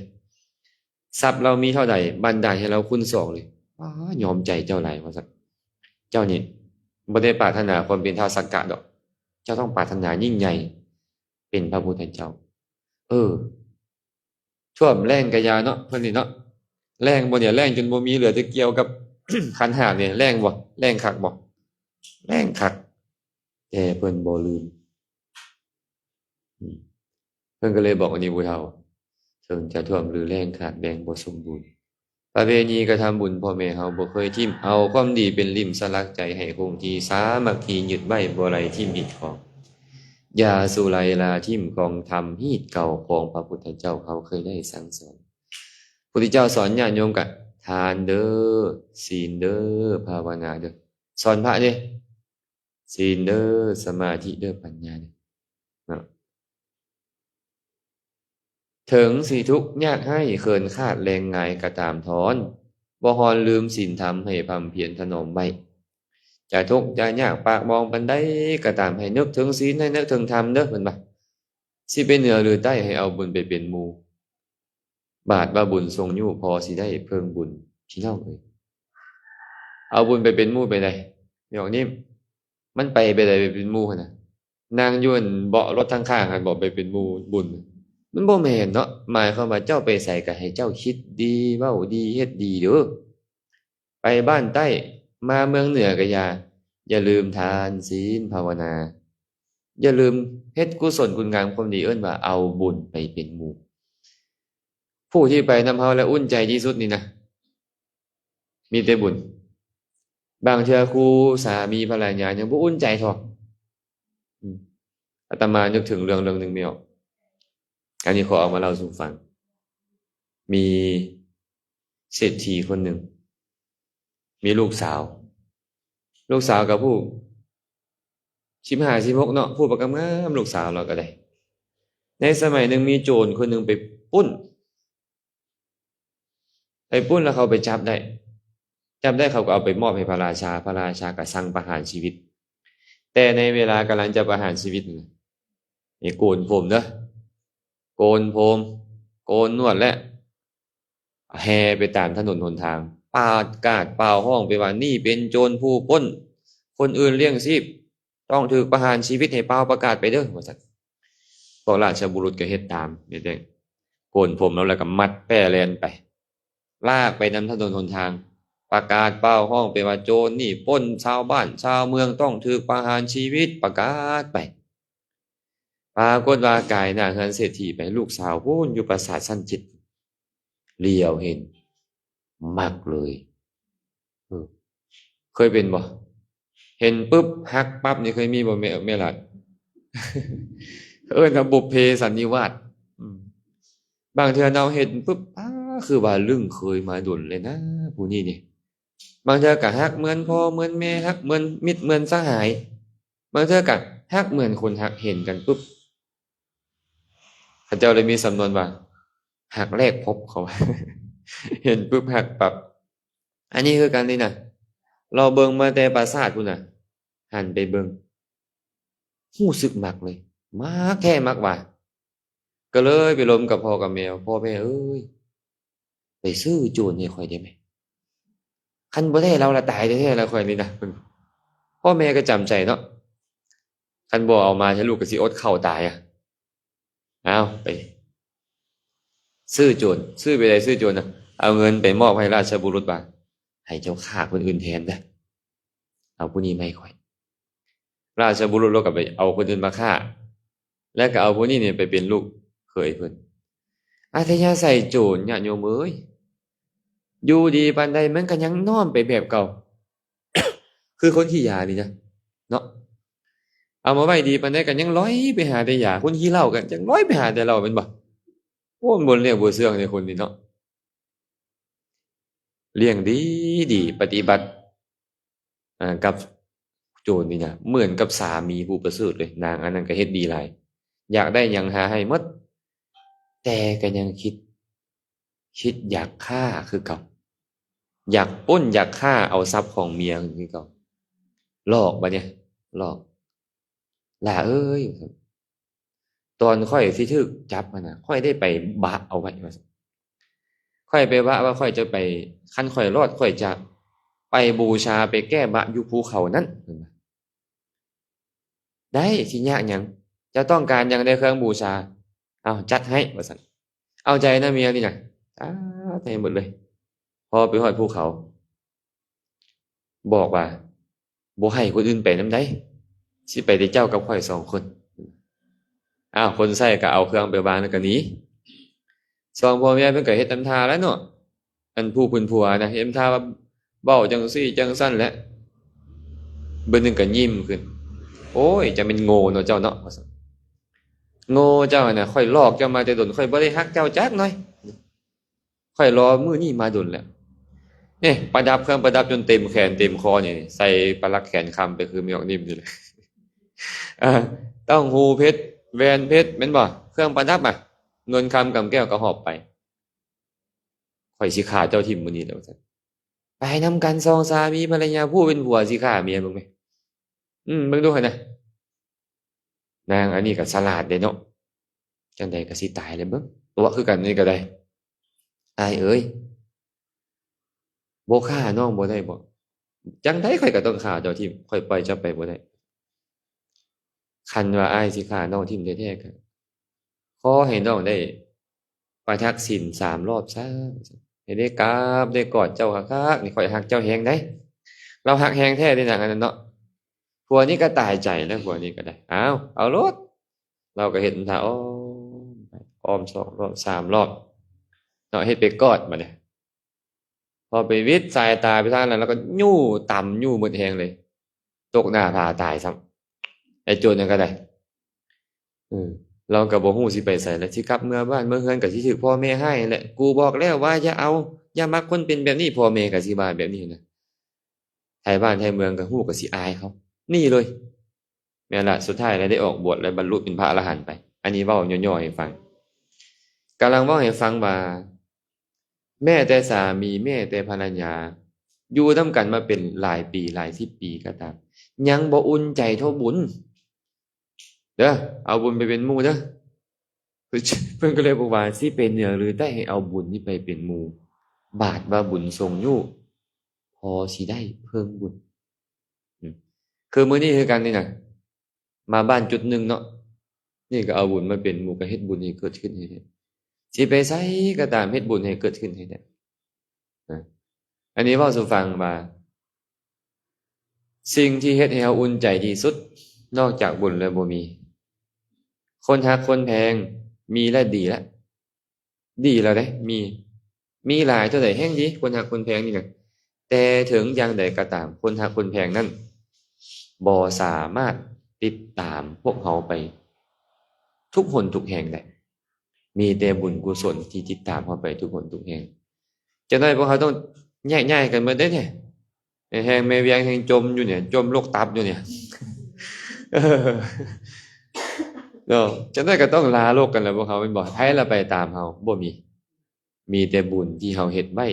ຊັບລາວມີເທົ່າໃດ ບັນດານໃຫ້ລາວຄູນສອງເລີຍ. ອ້າ ຍອມໃຈເຈົ້າຫຼາຍ ວ່າຊັ້ນ. ເຈົ້ານີ້ບໍ່ໄດ້ປາດຖະໜາຄວາມເປັນທ້າວສັກກະດອກ, ເຈົ້າຕ້ອງປາດຖະໜາຍິ່ງໃຫຍ່ ເປັນພະພຸດທະເຈົ້າ. ເອີ ຖ້ວມແລ້ງກະຢ່າເນາະ ເພິ່ນນີ້ເນາະ, ແລງບໍ່ນີ້? ແລງຈົນບໍ່ມີ ເຫຼືອແຕ່ກ່ຽວກັບ ຂັນຫ້ານີ້ ແລງບໍ່? ແລງຄັກບໍ່? ແລງຄັກ ແຕ່ເພິ່ນບໍ່ລືມ. ອືມ ເພິ່ນກໍເລີຍບອກອັນນີ້ຜູ້ເຖົ້າ ເຖິງຈະຖ້ວມຫຼືແລງຂາດແບ່ງບໍ່ສົມບູນ ປະເພນີກະທຳບຸນພໍ່ແມ່ເຮົາບໍ່ເຄີຍຖິ້ມ ເອົາຄວາມດີເປັນລິ້ມສະຫຼັກໃຈໃຫ້ຄົງທີ່ ສາມັກຄີຍຶດໄວ້ບໍ່ໄດ້ຖິ້ມຮີດຄອງ ຢ່າສຸໄລລາຖິ້ມກອງທຳຮີດເກົ່າຂອງພະພຸດທະເຈົ້າເຮົາເຄີຍໄດ້ສັ່ງສອນ. ພຸດທະເຈົ້າສອນຍາດໂຍມກະ ທານເດີ ສີນເດີ ພາວະນາເດີ ສອນພະເດ້ ສີນເດີ ສະມາທິເດີ ປັນຍາເດີເນາະ. ເຖິງຊິທຸກຍາກໄຮ້ເຂີນຂາດແລງງາຍກະຕາມທອນ ບໍ່ຮ້ອນລືມສິນທຳໃຫ້ພຳພຽນຖະໜອມໄວ້ ຈະທຸກຈະຍາກປາກໝອງປານໃດກະຕາມ ໃຫ້ນຶກເຖິງສິນ ໃຫ້ນຶກເຖິງທຳເດີ ເພິ່ນວ່າ ຊິໄປເໜືອຫຼືໃຕ້ ໃຫ້ເອົາບຸນໄປເປັນໝູ່ ບາດວ່າບຸນຊົງຍູ້ ພໍຊິໄດ້ເພິ່ງບຸນ ພີ່ນ້ອງເອີຍ. ເອົາບຸນໄປເປັນໝູ່ໄປໃດ ແມ່ອອກນີ້ ມັນໄປ ໄປໃດ ໄປເປັນໝູ່ຫັ້ນນະ ນັ່ງຢູ່ອັນເບາະລົດທາງຂ້າງຫັ້ນ ເບາະໄປເປັນໝູ່ບຸນ ມັນບໍ່ແມ່ນເນາະ. ໝາຍຄວາມວ່າເຈົ້າໄປໃສກະໃຫ້ເຈົ້າຄິດດີ ເວົ້າດີ ເຮັດດີເດີ. ໄປບ້ານໃຕ້ ມາເມືອງເໜືອກະຢ່າ ຢ່າລືມທານ ສິນ ພາວະນາ ຢ່າລືມເຮັດກຸສົນຄຸນງາມຄວາມດີ ເອີ້ນວ່າເອົາບຸນໄປເປັນໝູ່. ຜູ້ທີ່ໄປນຳເຮົາແລ້ວອຸ່ນໃຈທີ່ສຸດນີ້ນະ ມີແຕ່ບຸນ. ບາງເທື່ອຄູ່ສາມີພັນລະຍາຍັງບໍ່ອຸ່ນໃຈເທົ່າ. ອາດຕະມານຶກເຖິງເລື່ອງເລື່ອງໜຶ່ງ ແມ່ອອກ ອັນນີ້ຂໍເອົາມາເລົ່າສູ່ຟັງ. ມີເສດຖີຄົນໜຶ່ງ ມີລູກສາວ ລູກສາວກະຜູ້ສິບຫ້າ ສິບຫົກເນາະ ຜູ້ປາກງາມໆ ລູກສາວລາວກະໄດ້. ໃນສະໄໝໜຶ່ງມີໂຈນຄົນໜຶ່ງໄປປຸ້ນ ໄປປຸ້ນແລ້ວເຂົາໄປຈັບໄດ້ ຈັບໄດ້ເຂົາກໍເອົາໄປມອບໃຫ້ພະລາຊາ ພະລາຊາກໍສັ່ງປະຫານຊີວິດ. ແຕ່ໃນເວລາກຳລັງຈະປະຫານຊີວິດນີ້ ໂກນຜົມເດີ ໂກນຜົມ ໂກນໜວດ ແລະ ແຫ່ໄປຕາມຖະໜົນຫົນທາງ ປະກາດປ່າວຮ້ອງໄປວ່າ ນີ້ເປັນໂຈນຜູ້ປຸ້ນ ຄົນອື່ນລ້ຽງຊີບ ຕ້ອງຖືກປະຫານຊີວິດໃຫ້ປ່າວປະກາດໄປເດີ ວ່າຊັ້ນ. ພວກລາຊະບຸລຸດກໍເຮັດຕາມ ເຮັດແຕ່ໂກນຜົມແລ້ວ ແລ້ວກໍມັດແປ້ແລ່ນໄປ ລາກໄປນຳຖະໜົນຫົນທາງ ປະກາດປ່າວຮ້ອງໄປວ່າ ໂຈນນີ້ປຸ້ນຊາວບ້ານຊາວເມືອງ ຕ້ອງຖືກປະຫານຊີວິດ ປະກາດໄປ. ປາກົດວ່າກາຍໜ້າເຮືອນເສດຖີໄປ ລູກສາວພຸ້ນຢູ່ປາສາດຊັ້ນເຈັດ ຫຼຽວເຫັນ ມັກເລີຍ. ເອີ ເຄີຍເປັນບໍ່? ເຫັນປຶບຮັກປັບນີ້ ເຄີຍມີບໍ່ແມ່ ແມ່ຫຼານ? ເອີ້ນວ່າບຸບເພສັນນິວາດ. ອືມ ບາງເທື່ອເຮົາເຫັນປຶບ ອ້າ ຄືວ່າລຶ້ງເຄີຍມາດົນແລ້ວນະ ຜູ້ນີ້ນີ້. ບາງເທື່ອກໍຮັກເໝືອນພໍ່ເໝືອນແມ່ ຮັກເໝືອນມິດເໝືອນສະຫາຍ ບາງເທື່ອກໍຮັກເໝືອນຄົນຮັກ ເຫັນກັນປຶບ ເຂົາເຈົ້າເລີຍມີສຳນວນວ່າ ຮັກແລກພົບ ເຂົາວ່າ ເຫັນປຶບຮັກປັບ. ອັນນີ້ຄືກັນນີ້ນະ ລາວເບິ່ງມາແຕ່ປາສາດພຸ້ນນະ ຫັນໄປເບິ່ງ ຮູ້ສຶກມັກເລີຍ ມັກແທ້ມັກວ່າ ກໍເລີຍໄປລົມກັບພໍ່ກັບແມ່ ພໍ່ແມ່ເອີຍ ໄປຊື້ໂຈນໃຫ້ຂ້ອຍໄດ້ໄໝ? ຄັນບໍ່ໄດ້ລາວລະຕາຍແທ້ໆລະຂ້ອຍນີ້ນະ. ພໍ່ແມ່ກໍຈຳໃຈເນາະ ຄັນບໍ່ເອົາມາແທ້ລູກກໍຊິອົດເຂົ້າຕາຍອະ. ເອົາ ໄປຊື້ໂຈນ ຊື້ໄປໄດ້ຊື້ໂຈນນະ ເອົາເງິນໄປມອບໃຫ້ລາຊະບຸລຸດວ່າ ໃຫ້ເຈົ້າຂ້າຄົນອື່ນແທນເດີ ເອົາຜູ້ນີ້ມາໃຫ້ຂ້ອຍ. ລາຊະບຸລຸດລາວກໍໄປເອົາຄົນອື່ນມາຂ້າ ແລ້ວກໍເອົາຜູ້ນີ້ນີ້ໄປເປັນລູກເຂີຍເພິ່ນ. ອັດທະຍາໄສໂຈນ ຍາດໂຍມເອີຍ ຢູ່ດີປານໃດມັນກໍຍັງນ້ອມໄປແບບເກົ່າ ຄືຄົນຂີ້ຢານີ້ນະເນາະ ເອົາມາໄວ້ດີປານໃດກໍຍັງລອຍໄປຫາແຕ່ຢາ ຄົນຂີ້ເຫຼົ້າກໍຍັງລອຍໄປຫາແຕ່ເຫຼົ້າແມ່ນບໍ່? ໂອ້ ມັນບໍ່ລຽບບໍ່ເຊື່ອງເດຄົນນີ້ເນາະ. ລ້ຽງດີໆ ປະຕິບັດ ອ່າ ກັບໂຈນນີ້ນະ ເໝືອນກັບສາມີຜູ້ປະເສີດເລີຍ. ນາງອັນນັ້ນກໍເຮັດດີຫຼາຍ ຢາກໄດ້ຫຍັງຫາໃຫ້ໝົດ ແຕ່ກໍຍັງຄິດ ຄິດຢາກຂ້າຄືເກົ່າ ຢາກປຸ້ນຢາກຂ້າເອົາຊັບຂອງເມຍຄືເກົ່າ. ຫຼອກບາດນີ້ ຫຼອກ ຫຼ້າເອີຍ ຕອນຂ້ອຍຊິຖືກຈັບຫັ້ນນະ ຂ້ອຍໄດ້ໄປບະເອົາໄວ້ວ່າຊັ້ນ ຂ້ອຍໄປບະວ່າຂ້ອຍຈະໄປ ຄັນຂ້ອຍລອດ ຂ້ອຍຈະໄປບູຊາ ໄປແກ້ບະຢູ່ພູເຂົານັ້ນ ເພິ່ນວ່າ. ໄດ້ ຊິຍາກຫຍັງ ເຈົ້າຕ້ອງການຫຍັງໃນເຄື່ອງບູຊາ ເອົາ ຈັດໃຫ້ວ່າຊັ້ນ. ເອົາໃຈນະເມຍນີ້ນະ ຈັດໃຫ້ໝົດເລີຍ. ພໍໄປຮອດພູເຂົາ ບອກວ່າ ບໍ່ໃຫ້ຄົນອື່ນໄປນຳໃດ໋ ຊິໄປແຕ່ເຈົ້າກັບຂ້ອຍສອງຄົນ. ອ້າວ ຄົນໃຊ້ກໍເອົາເຄື່ອງໄປວາງແລ້ວກໍໜີ. ສອງຜົວເມຍເພິ່ນກໍເຮັດນຳທ່າແຫຼະເນາະ ອັນຜູ້ເພິ່ນຜົວນະ ເຮັດນຳທ່າວ່າເວົ້າຈັ່ງຊີ້ຈັ່ງຊັ້ນແຫຼະ. ເບິ່ງໜຶ່ງກໍຍິ້ມຂຶ້ນ ໂອ້ຍ ຈັ່ງແມ່ນໂງ່ເນາະເຈົ້າເນາະ ວ່າຊັ້ນ. ໂງ່ເຈົ້າຫັ້ນນະ ຂ້ອຍຫຼອກເຈົ້າມາແຕ່ດົນ ຂ້ອຍບໍ່ໄດ້ຮັກເຈົ້າຈັກໜ້ອຍ. ຂ້ອຍລໍມື້ນີ້ມາດົນແລ້ວ. ນີ້ປະດັບ ເຄື່ອງປະດັບຈົນເຕັມແຂນເຕັມຄໍນີ້ ໃສ່ປະຫຼັກແຂນຄຳໄປຄືແມ່ອອກນິ້ມນີ້ແຫຼະ. ເອີ ຕ່າງຫູເພັດ ແຫວນເພັດ ແມ່ນບໍ່? ເຄື່ອງປະດັບອະ ເງິນຄຳກຳແກ້ວກະຫອບໄປ. ຂ້ອຍຊິຂ້າເຈົ້າຖິ້ມມື້ນີ້ແຫຼະ ວ່າຊັ້ນ. ໄປນຳກັນສອງສາມີພັນລະຍາ ຜູ້ເປັນຜົວຊິຂ້າເມຍເບິ່ງແມ. ອືມ ເບິ່ງດູຫັ້ນນະ. ນາງອັນນີ້ກໍສະຫຼາດເດ້ເນາະ ຈັ່ງໃດກໍຊິຕາຍແຫຼະເບິ່ງ ຕົວະຄືກັນນີ້ກໍໄດ້. ອ້າຍເອີຍ ບໍ່ຂ້ານ້ອງບໍ່ໄດ້ບໍ? ຈັ່ງໃດຂ້ອຍກໍຕ້ອງຂ້າເຈົ້າຖິ້ມ ຂ້ອຍປ່ອຍເຈົ້າໄປບໍ່ໄດ້. ຄັນວ່າອ້າຍຊິຂ້ານ້ອງຖິ້ມແທ້ໆ ກໍຂໍໃຫ້ນ້ອງໄດ້ປະທັກສິນສາມລອບຊະ ໃຫ້ໄດ້ກາບໄດ້ກອດເຈົ້າຄັກໆ ນີ້ຂ້ອຍຮັກເຈົ້າແຮງໃດ໋. ລາວຮັກແຮງແທ້ເດ້ນາງອັນນັ້ນເນາະ. ຜົວນີ້ກໍຕາຍໃຈແລ້ວ ຜົວນີ້ກໍໄດ້ ອ້າວ ເອົາໂລດ. ລາວກໍເຮັດທ່າອ້ອມ ອ້ອມສອງລອບສາມລອບເນາະ ເຮັດໄປກອດບາດນີ້. ພໍໄປວິດສາຍຕາໄປທາງນັ້ນ ລາວກໍຍູ້ຕຳຍູ້ໝົດແຮງເລີຍ ຕົກໜ້າຜາຕາຍຊ້ຳ. ໄອ້ໂຈນນັ້ນກໍໄດ້ ເອີ ລາວກໍບໍ່ຮູ້ຊິໄປໃສແລ້ວ ຊິກັບເມືອບ້ານເມືອເຮືອນກໍຊິຖືກພໍ່ແມ່ຮ້າຍຫັ້ນແຫຼະ. ກູບອກແລ້ວວ່າຢ່າເອົາ ຢ່າມັກຄົນເປັນແບບນີ້ ພໍ່ແມ່ກໍຊິວ່າແບບນີ້ນະ. ໄທບ້ານໄທເມືອງກໍຮູ້ກໍຊິອາຍເຂົາ ໜີເລີຍ. ແມ່ນລະ ສຸດທ້າຍແລ້ວໄດ້ອອກບວດ ແລະ ບັນລຸເປັນພະອະລະຫັນໄປ. ອັນນີ້ເວົ້າຫຍໍ້ໆໃຫ້ຟັງ ກຳລັງເວົ້າໃຫ້ຟັງວ່າ ແມ້ແຕ່ສາມີ ແມ້ແຕ່ພັນລະຍາ ຢູ່ນຳກັນມາເປັນຫຼາຍປີ ຫຼາຍສິບປີກໍຕາມ ຍັງບໍ່ອຸ່ນໃຈເທົ່າບຸນເດີ. ເອົາບຸນໄປເປັນໝູ່ເດີ. ເພິ່ນກໍເລີຍບອກວ່າ ຊິເປັນເໜືອຫຼືໃຕ້ ໃຫ້ເອົາບຸນນີ້ໄປເປັນໝູ່ ບາດວ່າບຸນຊົງຍູ້ ພໍຊິໄດ້ເພິ່ງບຸນ. ອືມ ຄືມື້ນີ້ຄືກັນນີ້ນະ ມາບ້ານຈຸດໜຶ່ງເນາະ ນີ້ກໍເອົາບຸນມາເປັນໝູ່ ກໍເຮັດບຸນໃຫ້ເກີດຂຶ້ນໃຫ້ໄດ້. ຊິໄປໃສກໍຕາມ ເຮັດບຸນໃຫ້ເກີດຂຶ້ນໃຫ້ໄດ້. ນະ ອັນນີ້ເວົ້າສູ່ຟັງວ່າ ສິ່ງທີ່ເຮັດໃຫ້ເຮົາອຸ່ນໃຈທີ່ສຸດ ນອກຈາກບຸນແລ້ວບໍ່ມີ. ຄົນຮັກຄົນແພງມີແລ້ວດີແລ້ວ ດີແລ້ວເດ້ ມີ ມີຫຼາຍເທົ່າໃດແຮ່ງດີ ຄົນຮັກຄົນແພງນີ້ນະ. ແຕ່ເຖິງຢ່າງໃດກໍຕາມ ຄົນຮັກຄົນແພງນັ້ນບໍ່ສາມາດຕິດຕາມພວກເຮົາໄປທຸກຫົນທຸກແຫ່ງໄດ້. ມີແຕ່ບຸນກຸສົນທີ່ຕິດຕາມເຮົາໄປທຸກຫົນທຸກແຫ່ງ. ຈັກໜ້ອຍພວກເຮົາຕ້ອງແຍກຍ້າຍກັນໝົດເດ້ນີ້. ແຮ່ງແມ່ວຽງແຮ່ງຈົມຢູ່ນີ້ ຈົມໂລກຕັບຢູ່ນີ້ ເອີ ເນາະ. ຈັກໜ້ອຍກໍຕ້ອງລາໂລກກັນແລ້ວພວກເຮົາ ແມ່ນບໍ່? ໃຜລະໄປຕາມເຮົາ? ບໍ່ມີ. ມີແຕ່ບຸນທີ່ເຮົາເຮັດໄວ້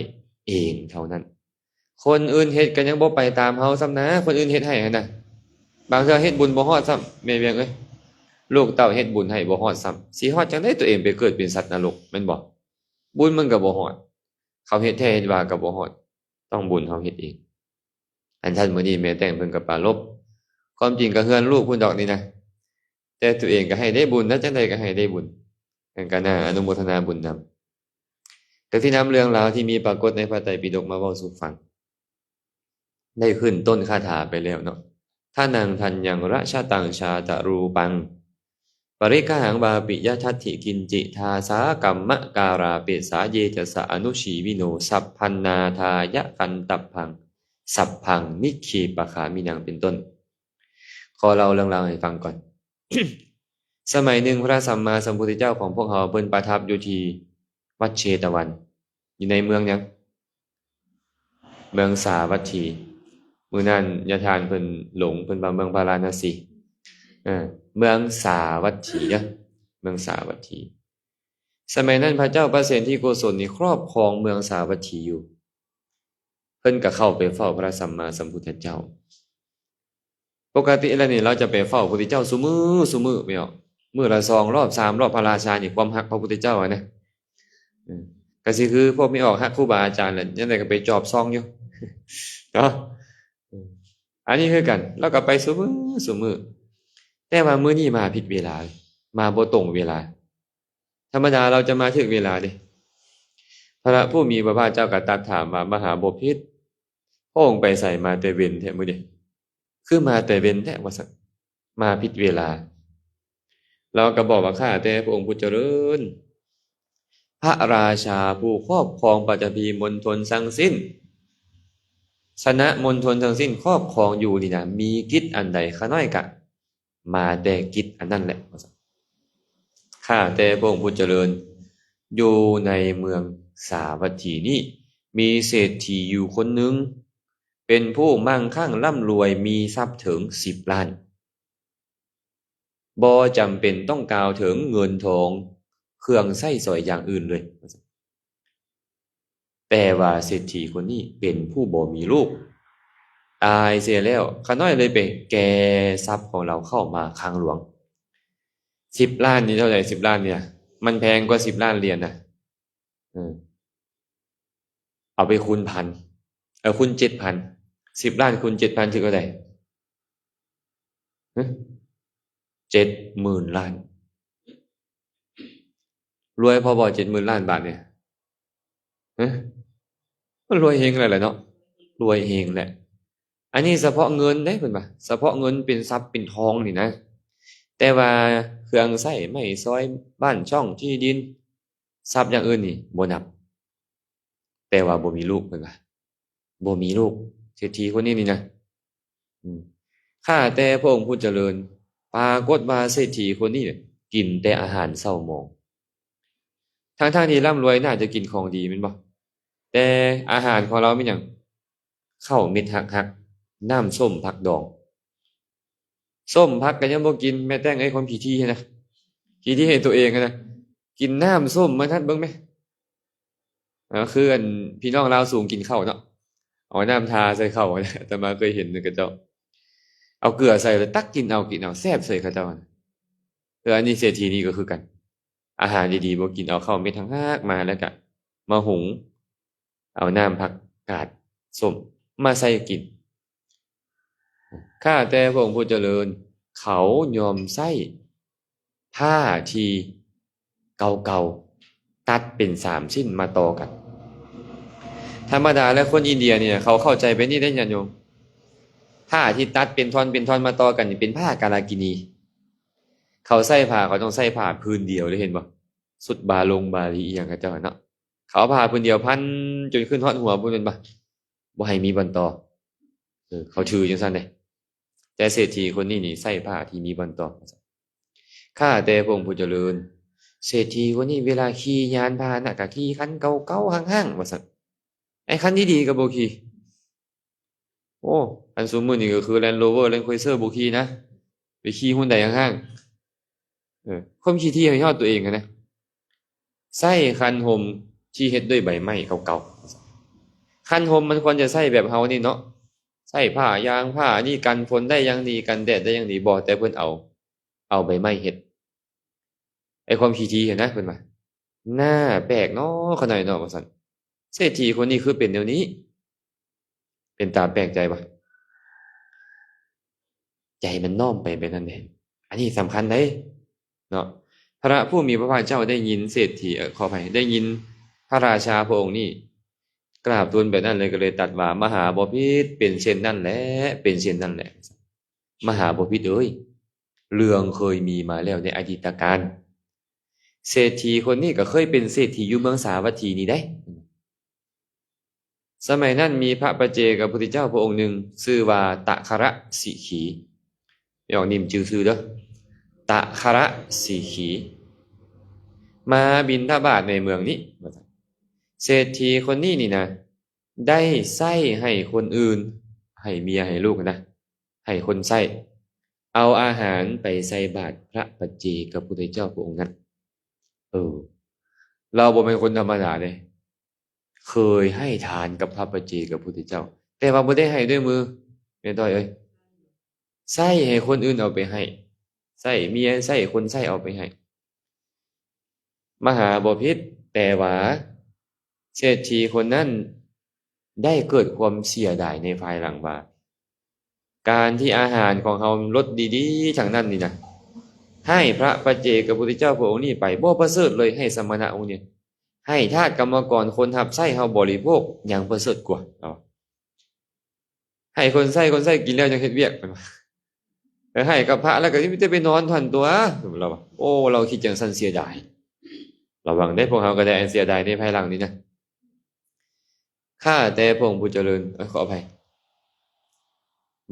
ເອງເທົ່ານັ້ນ. ຄົນອື່ນເຮັດກໍຍັງບໍ່ໄປຕາມເຮົາຊ້ຳນະ ຄົນອື່ນເຮັດໃຫ້ຫັ້ນນະ. ບາງເທື່ອເຮັດບຸນບໍ່ຮອດຊ້ຳ ແມ່ວຽງເອີຍ. ລູກເຕົ້າເຮັດບຸນໃຫ້ບໍ່ຮອດຊ້ຳ ຊິຮອດຈັ່ງໃດ? ຕົວເອງໄປເກີດເປັນສັດນະລົກ ແມ່ນບໍ່? ບຸນມັນກໍບໍ່ຮອດ ເຂົາເຮັດແທ້ເຮັດວ່າກໍບໍ່ຮອດ ຕ້ອງບຸນເຮົາເຮັດເອງ. ອັນຊັ້ນມື້ນີ້ແມ່ແຕ່ງເພິ່ນກໍປາລົບ ຄວາມຈິງກໍເຮືອນລູກພຸ້ນດອກນີ້ນະ ແຕ່ຕົວເອງກໍໃຫ້ໄດ້ບຸນນະ ຈັ່ງໃດກໍໃຫ້ໄດ້ບຸນ. ເພິ່ນກໍໜ້າອະນຸໂມທະນາບຸນນຳ. ກໍຊິນຳເລື່ອງລາວທີ່ມີປາກົດໃນພະໄຕປິດົກມາເວົ້າສູ່ຟັງ. ໄດ້ຂຶ້ນຕົ້ນຄາຖາໄປແລ້ວເນາະ. ທະນັງທັນຍັງຣະຊະຕັງຊາຕະຣູປັງ ປະລິກຂະຫັງວາປິ ຍະທັດຖິກິນຈິ ທາສາກັມມະກາລາປິ ສາເຍຈະສະອະນຸຊີວິໂນ ສັບພັນນາທາຍະຄັນຕັບພັງ ສັບພັງນິກເຂປະຄາມິນັງ ເປັນຕົ້ນ. ຂໍເລົ່າເລື່ອງລາວໃຫ້ຟັງກ່ອນ. ສະໄໝໜຶ່ງ ພະສຳມາສຳພຸດທະເຈົ້າຂອງພວກເຮົາ ເພິ່ນປະທັບຢູ່ທີ່ວັດເຊຕະວັນ ຢູ່ໃນເມືອງຫຍັງ? ເມືອງສາວັດຖີ. ມື້ນັ້ນຍາທ່ານເພິ່ນຫຼົງ ເພິ່ນວ່າເມືອງພາລານະສີ. ເອີ ເມືອງສາວັດຖີເດີ ເມືອງສາວັດຖີ. ສະໄໝນັ້ນພະເຈົ້າປະເສນທິໂກສົນນີ້ຄອບຄອງເມືອງສາວັດຖີຢູ່. ເພິ່ນກໍເຂົ້າໄປເຝົ້າພະສຳມາສຳພຸດທະເຈົ້າ. ປົກກະຕິແລ້ວນີ້ ລາວຈະໄປເຝົ້າພະພຸດທະເຈົ້າຊຸມື້ ຊຸມື້ ແມ່ນບໍ່? ມື້ລະສອງລອບ ສາມລອບ ພະລາຊານີ້ ຄວາມຮັກພະພຸດທະເຈົ້າຫັ້ນນະ. ເອີ ກໍຊິຄືພວກແມ່ອອກຮັກຄູບາອາຈານແຫຼະ ຍາມໃດກໍໄປຈອບສ່ອງຢູ່ເນາະ. ເອີ ອັນນີ້ຄືກັນ ລາວກໍໄປຊຸມື້ ຊຸມື້ ແຕ່ວ່າມື້ນີ້ມາຜິດເວລາ ມາບໍ່ຕົງເວລາ. ທຳມະດາລາວຈະມາຖືກເວລາເດ້. ພະຜູ້ມີພະພາກເຈົ້າກໍຕັດຖາມວ່າ ມະຫາບໍພິດ ພະອົງໄປໃສມາແຕ່ເວັນແທ້ມື້ນີ້? ຄືມາແຕ່ເວັນແທ້ວ່າຊັ້ນ, ມາຜິດເວລາ. ລາວກໍບອກວ່າ ຂ້າແຕ່ພະອົງຜູ້ຈະເລີນ, ພະລາຊາຜູ້ຄອບຄອງປັດຕະພີມົນທົນທັງສິ້ນ, ຊະນະມົນທົນທັງສິ້ນ ຄອບຄອງຢູ່ນີ້ນະ, ມີກິດອັນໃດ ຂ້ານ້ອຍກະມາແຕ່ກິດອັນນັ້ນແຫຼະ. ຂ້າແຕ່ພະອົງຜູ້ຈະເລີນ, ຢູ່ໃນເມືອງສາວັດຖີນີ້ ມີເສດຖີຢູ່ຄົນໜຶ່ງ ເປັນຜູ້ມັ່ງຄັ່ງລ່ຳລວຍ ມີຊັບເຖິງສິບລ້ານ, ບໍ່ຈຳເປັນຕ້ອງກ່າວເຖິງເງິນທອງ ເຄື່ອງໃຊ້ສອຍຢ່າງອື່ນເລີຍ. ແຕ່ວ່າເສດຖີຄົນນີ້ເປັນຜູ້ບໍ່ມີລູກ, ຕາຍເສຍແລ້ວ, ຂ້ານ້ອຍເລີຍໄປແກ່ຊັບຂອງລາວເຂົ້າມາຄັງຫຼວງ. ສິບລ້ານນີ້ເທົ່າໃດ? ສິບລ້ານນີ້ນະ ມັນແພງກວ່າສິບລ້ານຫຼຽນນະ. ເອີ ເອົາໄປຄູນພັນ, ເອົາຄູນເຈັດພັນ, ສິບລ້ານຄູນເຈັດພັນຖືກເທົ່າໃດ? ຮະ? ເຈັດໝື່ນລ້ານ. ລວຍພໍບໍ່ ເຈັດໝື່ນລ້ານບາດນີ້? ຮະ? ມັນລວຍເຮງແລ້ວແຫຼະເນາະ, ລວຍເຮງແຫຼະ. ອັນນີ້ສະເພາະເງິນເດ້ ເພິ່ນວ່າ, ສະເພາະເງິນເປັນຊັບເປັນທອງນີ້ນະ. ແຕ່ວ່າເຄື່ອງໃຊ້ໄມ້ສອຍ ບ້ານຊ່ອງ ທີ່ດິນ ຊັບຢ່າງອື່ນນີ້ບໍ່ນັບ, ແຕ່ວ່າບໍ່ມີລູກ ເພິ່ນວ່າ ບໍ່ມີລູກ ເສດຖີຄົນນີ້ນີ້ນະ. ອືມ ຂ້າແຕ່ພະອົງຜູ້ຈະເລີນ, ປາກົດວ່າເສດຖີຄົນນີ້ກິນແຕ່ອາຫານເຊົ້າໝໍ່, ທັງໆທີ່ລ່ຳລວຍໜ້າຈະກິນຂອງດີແມ່ນບໍ່? ແຕ່ອາຫານຂອງລາວແມ່ນຫຍັງ? ເຂົ້າເມັດຫັກໆ ນ້ຳສົ້ມຜັກດອງ. ສົ້ມຜັກກໍຍັງບໍ່ກິນ, ແມ່ແຕ້ງເອີຍ ຄວາມຂີ້ຖີ່ຫັ້ນນະ, ຂີ້ຖີ່ໃຫ້ຕົວເອງຫັ້ນນະ, ກິນນ້ຳສົ້ມມາທັດເບິ່ງແມ. ເອີ ຄືອັນພີ່ນ້ອງລາວສູງກິນເຂົ້າເນາະ, ເອົານ້ຳທາໃສ່ເຂົ້າ, ອາດຕະມາເຄີຍເຫັນເຂົາເຈົ້າ ເອົາເກືອໃສ່ແລ້ວຕັກກິນເອົາ ກິນເອົາ ແຊບເສີຍເຂົາເຈົ້າ. ເອີ ອັນນີ້ເສດຖີນີ້ກໍຄືກັນ, ອາຫານດີໆບໍ່ກິນ, ເອົາເຂົ້າເມັດຫັກໆມາ ແລ້ວກະມາຫຸງ ເອົານ້ຳຜັກກາດສົ້ມມາໃສ່ກິນ. ຂ້າແຕ່ພະອົງຜູ້ຈະເລີນ, ເຂົາຍອມໃຊ້ຜ້າທີ່ເກົ່າໆ ຕັດເປັນສາມຊິ້ນມາຕໍ່ກັນ. ທຳມະດາແລ້ວຄົນອິນເດຍນີ້ນະ ເຂົາເຂົ້າໃຈແບບນີ້ເດ້ຍາດໂຍມ, ຜ້າທີ່ຕັດເປັນທ່ອນເປັນທ່ອນມາຕໍ່ກັນນີ້ເປັນຜ້າກາລາກິນີ. ເຂົາໃຊ້ຜ້າ ເຂົາຕ້ອງໃຊ້ຜ້າພື້ນດຽວເດ້ ເຫັນບໍ່? ຊຸດບາລົງບາລີອີ່ຫຍັງເຂົາເຈົ້າເນາະ, ເຂົາເອົາຜ້າພື້ນດຽວພັນຈົນຂຶ້ນຮອດຫົວພຸ້ນແມ່ນບໍ່? ບໍ່ໃຫ້ມີບ່ອນຕໍ່. ເອີ ເຂົາຖືຈັ່ງຊັ້ນເດ້. ແຕ່ເສດຖີຄົນນີ້ນີ້ໃຊ້ຜ້າທີ່ມີບ່ອນຕໍ່. ຂ້າແຕ່ພະອົງຜູ້ຈະເລີນ, ເສດຖີຄົນນີ້ເວລາຂີ່ຍານພາຫະນະກໍຂີ່ຄັນເກົ່າໆ ຮ້າງໆ ວ່າຊັ້ນ, ໄອ້ຄັນດີໆກໍບໍ່ຂີ່. ໂອ້ ອັນຊຸມມື້ນີ້ກໍຄື Land Rover Land Cruiser ບໍ່ຂີ່ນະ, ໄປຂີ່ຮຸ່ນໃດຫ້າງໆ. ເອີ ຄວາມຂີ້ຖີ່ໃຫ້ຮອດຕົວເອງຫັ້ນນະ. ໃຊ້ຄັນຮົ່ມທີ່ເຮັດດ້ວຍໃບໄມ້ເກົ່າໆ. ຄັນຮົ່ມມັນຄວນຈະໃຊ້ແບບເຮົານີ້ເນາະ, ໃຊ້ຜ້າຢາງ ຜ້າອັນນີ້ກັນຝົນໄດ້ຢ່າງດີ ກັນແດດໄດ້ຢ່າງດີ. ບໍ່, ແຕ່ເພິ່ນເອົາ ເອົາໃບໄມ້ເຮັດ. ໄອ້ຄວາມຂີ້ຖີ່ຫັ້ນນະ ເພິ່ນວ່າ ໜ້າແປກເນາະ ຂະນ້ອຍເນາະ ວ່າຊັ້ນ. ເສດຖີຄົນນີ້ຄືເປັນແນວນີ້, ເປັນຕາແປກໃຈບໍ່? ໃຈມັນນ້ອມໄປແບບນັ້ນເດ້. ອັນນີ້ສຳຄັນເດ້ເນາະ. ພະຜູ້ມີພະພາກເຈົ້າໄດ້ຍິນເສດຖີ ເອີ ຂໍອະໄພ, ໄດ້ຍິນພະລາຊາພະອົງນີ້ກາບທູນແບບນັ້ນເລີຍ, ກໍເລີຍຕັດວ່າ ມະຫາບໍພິດ ເປັນເຊັ່ນນັ້ນແຫຼະ, ເປັນເຊັ່ນນັ້ນແຫຼະ. ມະຫາບໍພິດເອີຍ, ເລື່ອງເຄີຍມີມາແລ້ວໃນອະດີດຕະການ. ເສດຖີຄົນນີ້ກໍເຄີຍເປັນເສດຖີຢູ່ເມືອງສາວັດຖີນີ້ໄດ໋. ສະໄໝນັ້ນມີພະປັດເຈກະພຸດທະເຈົ້າພະອົງໜຶ່ງ ຊື່ວ່າຕະຄະລະສີຂີ, ຍອກນິ້ມຈື່ຊື່ເດີ, ຕະຄະລະສີຂີ ມາບິນທະບາດໃນເມືອງນີ້. ເສດຖີຄົນນີ້ນີ້ນະ ໄດ້ໃຊ້ໃຫ້ຄົນອື່ນ, ໃຫ້ເມຍໃຫ້ລູກນະ, ໃຫ້ຄົນໃຊ້, ເອົາອາຫານໄປໃສ່ບາດພະປັດເຈກະພຸດທະເຈົ້າພະອົງນັ້ນ. ເອີ ລາວບໍ່ແມ່ນຄົນທຳມະດາເດ້, ເຄີຍໃຫ້ທານກັບພະປັດເຈກະພຸດທະເຈົ້າ, ແຕ່ວ່າບໍ່ໄດ້ໃຫ້ດ້ວຍມື, ແມ່ນຕ້ອຍເອີຍ, ໃຊ້ໃຫ້ຄົນອື່ນເອົາໄປໃຫ້, ໃຊ້ເມຍ ໃຊ້ຄົນໃຊ້ເອົາໄປໃຫ້. ມະຫາບໍພິດ, ແຕ່ວ່າເສດຖີຄົນນັ້ນໄດ້ເກີດຄວາມເສຍດາຍໃນພາຍຫຼັງວ່າ ການທີ່ອາຫານຂອງເຮົາລົດດີໆທັງນັ້ນນີ້ນະ, ໃຫ້ພະປັດເຈກະພຸດທະເຈົ້າພະອົງນີ້ໄປ ບໍ່ປະເສີດເລີຍ, ໃຫ້ສະມະນະອົງນີ້ ໃຫ້ທາດກຳມະກອນຄົນຮັບໃຊ້ເຮົາບໍລິໂພກຍັງປະເສີດກວ່າ ເນາະ. ໃຫ້ຄົນໃຊ້ ຄົນໃຊ້ກິນແລ້ວຍັງເຮັດວຽກ ເພິ່ນວ່າ. ເອີ ໃຫ້ກັບພະແລ້ວກໍມີແຕ່ໄປນອນຫັ້ນຕົວະ ລາວວ່າ. ໂອ້ ລາວຄິດຈັ່ງຊັ້ນເສຍດາຍ. ລະວັງເດ້ ພວກເຮົາກໍໄດ້ອັນເສຍດາຍໃນພາຍຫຼັງນີ້ນະ. ຂ້າແຕ່ພະອົງຜູ້ຈະເລີນ ເອີ ຂໍອະໄພ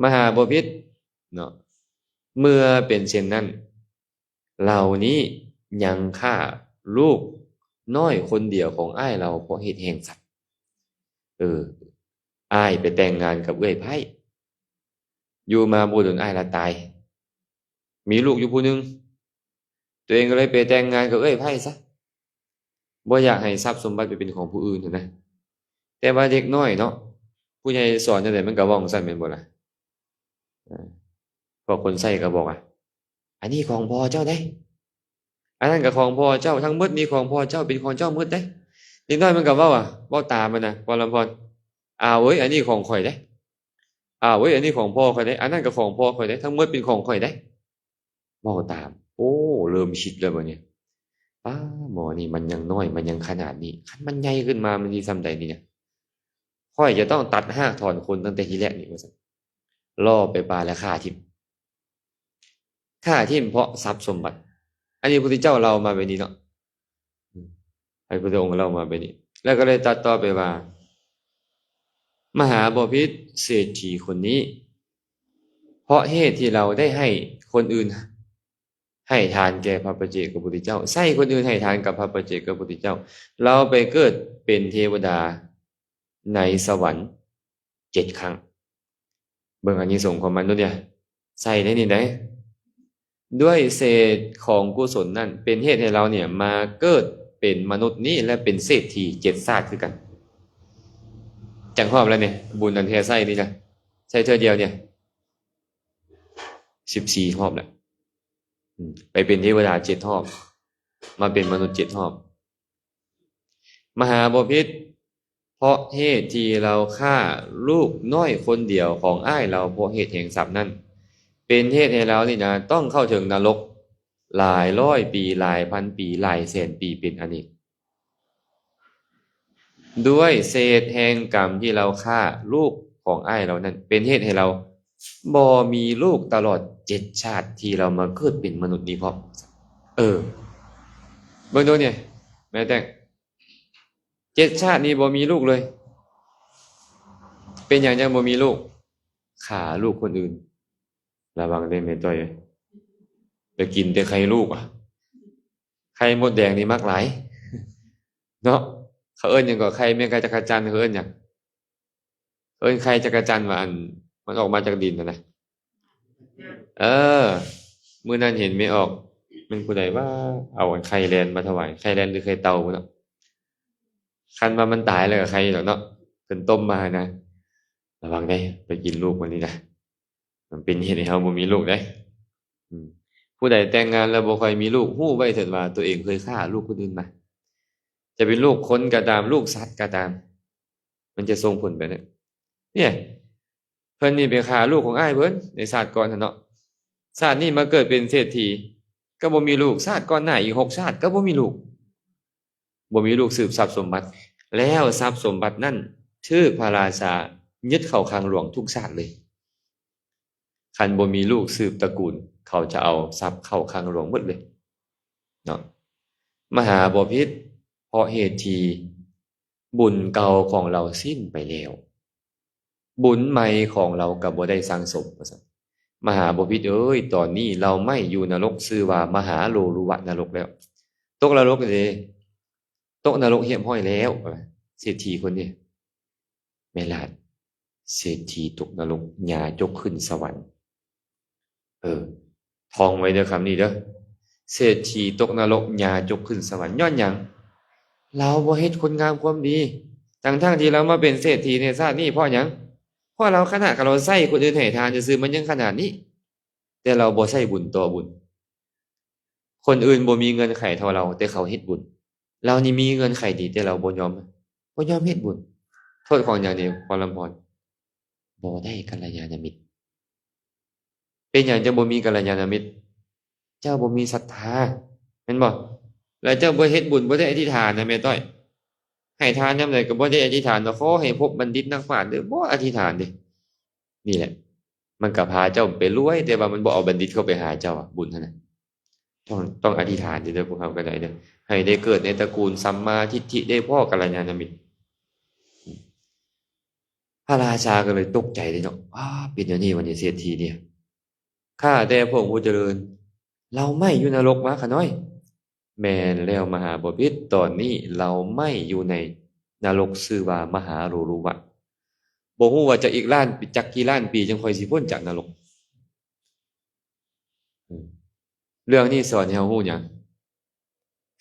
ມະຫາບໍພິດເນາະ, ເມື່ອເປັນເຊັ່ນນັ້ນ ເຫຼົ່ານີ້ຍັງຂ້າລູກນ້ອຍຄົນດຽວຂອງອ້າຍລາວ ເພາະເຫດແຫ່ງສັດ. ເອີ ອ້າຍໄປແຕ່ງງານກັບເອື້ອຍໃພ້ ຢູ່ມາບໍ່ດົນອ້າຍລາວຕາຍ ມີລູກຢູ່ຜູ້ໜຶ່ງ ຕົວເອງກໍເລີຍໄປແຕ່ງງານກັບເອື້ອຍໃພ້ຊະ ບໍ່ຢາກໃຫ້ຊັບສົມບັດໄປເປັນຂອງຜູ້ອື່ນຫັ້ນນະ. ແຕ່ວ່າເດັກນ້ອຍເນາະ ຜູ້ໃຫຍ່ສອນຈັ່ງໃດມັນກໍເວົ້າຈັ່ງຊັ້ນແມ່ນບໍ່ລະ? ເອີ ພວກຄົນໃຊ້ກໍບອກວ່າ ອັນນີ້ຂອງພໍ່ເຈົ້າເດ້ ອັນນັ້ນກໍຂອງພໍ່ເຈົ້າ ທັງໝົດນີ້ຂອງພໍ່ເຈົ້າ ເປັນຂອງເຈົ້າໝົດເດ້. ເດັກນ້ອຍມັນກໍເວົ້າ ອາ ເວົ້າຕາມມັນນະ ພໍ່ລຳພອນ ອາເອີຍ ອັນນີ້ຂອງຂ້ອຍເດ້ ອາເອີຍ ອັນນີ້ຂອງພໍ່ຂ້ອຍເດ້ ອັນນັ້ນກໍຂອງພໍ່ຂ້ອຍເດ້ ທັງໝົດເປັນຂອງຂ້ອຍເດ້. ເວົ້າຕາມ ໂອ້ ເລີ່ມຄິດແລ້ວບັດນີ້ ປ້າ ໝໍນີ້ມັນຍັງນ້ອຍ ມັນຍັງຂະໜາດນີ້ ຄັນມັນໃຫຍ່ຂຶ້ນມາມັນຊິສ່ຳໃດນີ້ນະ? ຂ້ອຍຈະຕ້ອງຕັດຮາກຖອນໂຄົນຕັ້ງແຕ່ທີແລກນີ້ວ່າຊັ້ນ ລໍ້ໄປປ່າແລ້ວຂ້າຖິ້ມ ຂ້າຖິ້ມເພາະຊັບສົມບັດ. ອັນນີ້ພະພຸດທະເຈົ້າເລົ່າມາແບບນີ້ເນາະ ພະພຸດທະອົງເລົ່າມາແບບນີ້ ແລ້ວກໍເລີຍຕັດຕໍ່ໄປວ່າ ມະຫາບໍພິດເສດຖີຄົນນີ້ ເພາະເຫດທີ່ລາວໄດ້ໃຫ້ຄົນອື່ນ ໃຫ້ທານແກ່ພະປັດເຈກະພຸດທະເຈົ້າ ໃຊ້ຄົນອື່ນໃຫ້ທານກັບພະປັດເຈກະພຸດທະເຈົ້າ ລາວໄປເກີດເປັນເທວະດາໃນສະຫວັນເຈັດຄັ້ງ. ເບິ່ງອານິສົງຂອງມັນໂລດເດ ໃຊ້ໄດ້ນີ້ໄດ໋ ດ້ວຍເສດຂອງກຸສົນນັ້ນ ເປັນເຫດໃຫ້ລາວນີ້ມາເກີດເປັນມະນຸດນີ້ ແລະ ເປັນເສດຖີເຈັດຊາດຄືກັນ. ຈັກຮອບແລ້ວນີ້ ບຸນອັນແທ້ໃຊ້ນີ້ນະ ໃຊ້ເທື່ອດຽວນີ້ ສິບສີ່ຮອບແລ້ວ ອືມ ໄປເປັນເທວະດາເຈັດຮອບ ມາເປັນມະນຸດເຈັດຮອບ. ມະຫາບໍພິດ ເພາະເຫດທີ່ລາວຂ້າລູກນ້ອຍຄົນດຽວຂອງອ້າຍລາວ ເພາະເຫດແຫ່ງຊັບນັ້ນ ເປັນເຫດໃຫ້ລາວນີ້ນະ ຕ້ອງເຂົ້າເຖິງນະລົກຫຼາຍຮ້ອຍປີ ຫຼາຍພັນປີ ຫຼາຍແສນປີເປັນອະເນກ ດ້ວຍເສດແຫ່ງກຳທີ່ລາວຂ້າລູກຂອງອ້າຍລາວນັ້ນ ເປັນເຫດໃຫ້ລາວບໍ່ມີລູກຕະຫຼອດເຈັດຊາດທີ່ລາວມາເກີດເປັນມະນຸດນີ້ພ້ອມ. ເອີ ເບິ່ງດູນີ້ ແມ່ແຕງ ເຈັດຊາດນີ້ບໍ່ມີລູກເລີຍ. ເປັນຫຍັງຈັ່ງບໍ່ມີລູກ? ຂ້າລູກຄົນອື່ນ. ລະວັງເດ້ແມ່ຕ້ອຍເອີຍ ໄປກິນແຕ່ໄຂ່ລູກອະ. ໄຂ່ມົດແດງນີ້ມັກຫຼາຍເນາະ. ເຂົາເອີ້ນຫຍັງເກາະ ໄຂ່ແມງກະຈັກກະຈັນ ເຂົາເອີ້ນຫຍັງ? ເອີ້ນໄຂ່ຈັກກະຈັນວ່າ ອັນ ມັນອອກມາຈາກດິນຫັ້ນນະ. ເອີ ມື້ນັ້ນເຫັນແມ່ອອກ ແມ່ນຜູ້ໃດວະ ເອົາອັນໄຂ່ແລນມາຖວາຍ ໄຂ່ແລນຫຼືໄຂ່ເຕົ່າພຸ້ນເນາະ. ຄັນວ່າມັນຕາຍແລ້ວກໍໄຂ່ດອກເນາະ ເພິ່ນຕົ້ມມານະ. ລະວັງເດ້ ໄປກິນລູກມັນນີ້ນະ ມັນເປັນເຫດໃຫ້ເຮົາບໍ່ມີລູກເດ້. ອືມ ຜູ້ໃດແຕ່ງງານແລ້ວບໍ່ຄ່ອຍມີລູກ ຮູ້ໄວ້ເຖິງວ່າຕົວເອງເຄີຍຂ້າລູກຄົນອື່ນມາ. ຈະເປັນລູກຄົນກໍຕາມ ລູກສັດກໍຕາມ ມັນຈະສົ່ງຜົນແບບນີ້. ເອີ ເພິ່ນນີ້ໄປຂ້າລູກຂອງອ້າຍເພິ່ນໃນຊາດກ່ອນຫັ້ນເນາະ. ຊາດນີ້ມາເກີດເປັນເສດຖີ ກໍບໍ່ມີລູກ. ຊາດກ່ອນໜ້າອີກຫົກຊາດກໍບໍ່ມີລູກ. ບໍ່ມີລູກສືບຊັບສົມບັດ. ແລ້ວຊັບສົມບັດນັ້ນຖືກພະລາຊາຍຶດເຂົ້າຄັງຫຼວງທຸກຊາດເລີຍ. ຄັນບໍ່ມີລູກສືບຕະກູນ ເຂົາຈະເອົາຊັບເຂົ້າຄັງຫຼວງໝົດເລີຍເນາະ. ມະຫາບໍພິດ ເພາະເຫດທີ່ບຸນເກົ່າຂອງລາວສິ້ນໄປແລ້ວ ບຸນໃໝ່ຂອງລາວກໍບໍ່ໄດ້ສັ່ງສົມ ວ່າຊັ້ນ. ມະຫາບໍພິດເອີຍ ຕອນນີ້ລາວໄໝ້ຢູ່ນະລົກ ຊື່ວ່າມະຫາໂລລຸວະນະລົກແລ້ວ. ຕົກນະລົກເດ້ ຕົກນະລົກຮຽບຮ້ອຍແລ້ວ. ເສດຖີຄົນນີ້ ແມ່ນລະ ເສດຖີຕົກນະລົກ ຫຍ້າຈົກຂຶ້ນສະຫວັນ. ເອີ ທ່ອງໄວ້ເດີຄຳນີ້ເດີ ເສດຖີຕົກນະລົກ ຫຍ້າຈົກຂຶ້ນສະຫວັນ. ຍ້ອນຫຍັງ? ລາວບໍ່ເຮັດຄຸນງາມຄວາມດີ ທັງໆທີ່ລາວມາເປັນເສດຖີໃນຊາດນີ້. ເພາະຫຍັງ? ເພາະລາວຂະໜາດລາວໃຊ້ຄົນອື່ນໃຫ້ທານຊື່ໆ ມັນຍັງຂະໜາດນີ້ ແຕ່ລາວບໍ່ໃຊ້ບຸນຕໍ່ບຸນ. ຄົນອື່ນບໍ່ມີເງື່ອນໄຂເທົ່າລາວ ແຕ່ເຂົາເຮັດບຸນ. ລາວນີ້ມີເງື່ອນໄຂດີ ແຕ່ລາວບໍ່ຍອມ ບໍ່ຍອມເຮັດບຸນ. ໂທດຂອງຫຍັງນີ້ ພໍ່ລຳພອນ? ບໍ່ໄດ້ກັນລະຍານະມິດ. ເປັນຫຍັງຈັ່ງບໍ່ມີກັນລະຍານະມິດ? ເຈົ້າບໍ່ມີສັດທາ ແມ່ນບໍ່? ແລ້ວເຈົ້າບໍ່ເຮັດບຸນ ບໍ່ໄດ້ອະທິຖານນະ ແມ່ຕ້ອຍ. ໃຫ້ທານຍາມໃດກໍບໍ່ໄດ້ອະທິຖານວ່າ ຂໍໃຫ້ພົບບັນດິດນັກປາດເດີ້ ບໍ່ອະທິຖານເດ້. ນີ້ແຫຼະ ມັນກໍພາເຈົ້າໄປລວຍ ແຕ່ວ່າມັນບໍ່ເອົາບັນດິດເຂົ້າໄປຫາເຈົ້າ ບຸນຫັ້ນນະ. ຕ້ອງ ຕ້ອງອະທິຖານເດີ້ ພວກເຮົາກໍໄດ້ເດີ້ ໃຫ້ໄດ້ເກີດໃນຕະກູນສຳມາທິດຖິ ໄດ້ພໍ້ກັນລະຍານະມິດ. ພະລາຊາກໍເລີຍຕົກໃຈເດ້ເນາະ ອ້າ ເປັນແນວນີ້ວະນີ້ ເສດຖີນີ້. ຂ້າແຕ່ພະອົງຜູ້ຈະເລີນ ລາວໄໝ້ຢູ່ນະລົກມາຂ້ານ້ອຍ. ແມ່ນແລ້ວມະຫາບໍພິດ ຕອນນີ້ລາວໄໝ້ຢູ່ໃນນະລົກຊື່ວ່າມະຫາໂຣລຸວະ. ບໍ່ຮູ້ວ່າຈັກອີກລ້ານ ຈັກກີ້ລ້ານປີຈັ່ງຄ່ອຍຊິພົ້ນຈາກນະລົກ. ເລື່ອງນີ້ສອນໃຫ້ເຮົາຮູ້ຫຍັງ?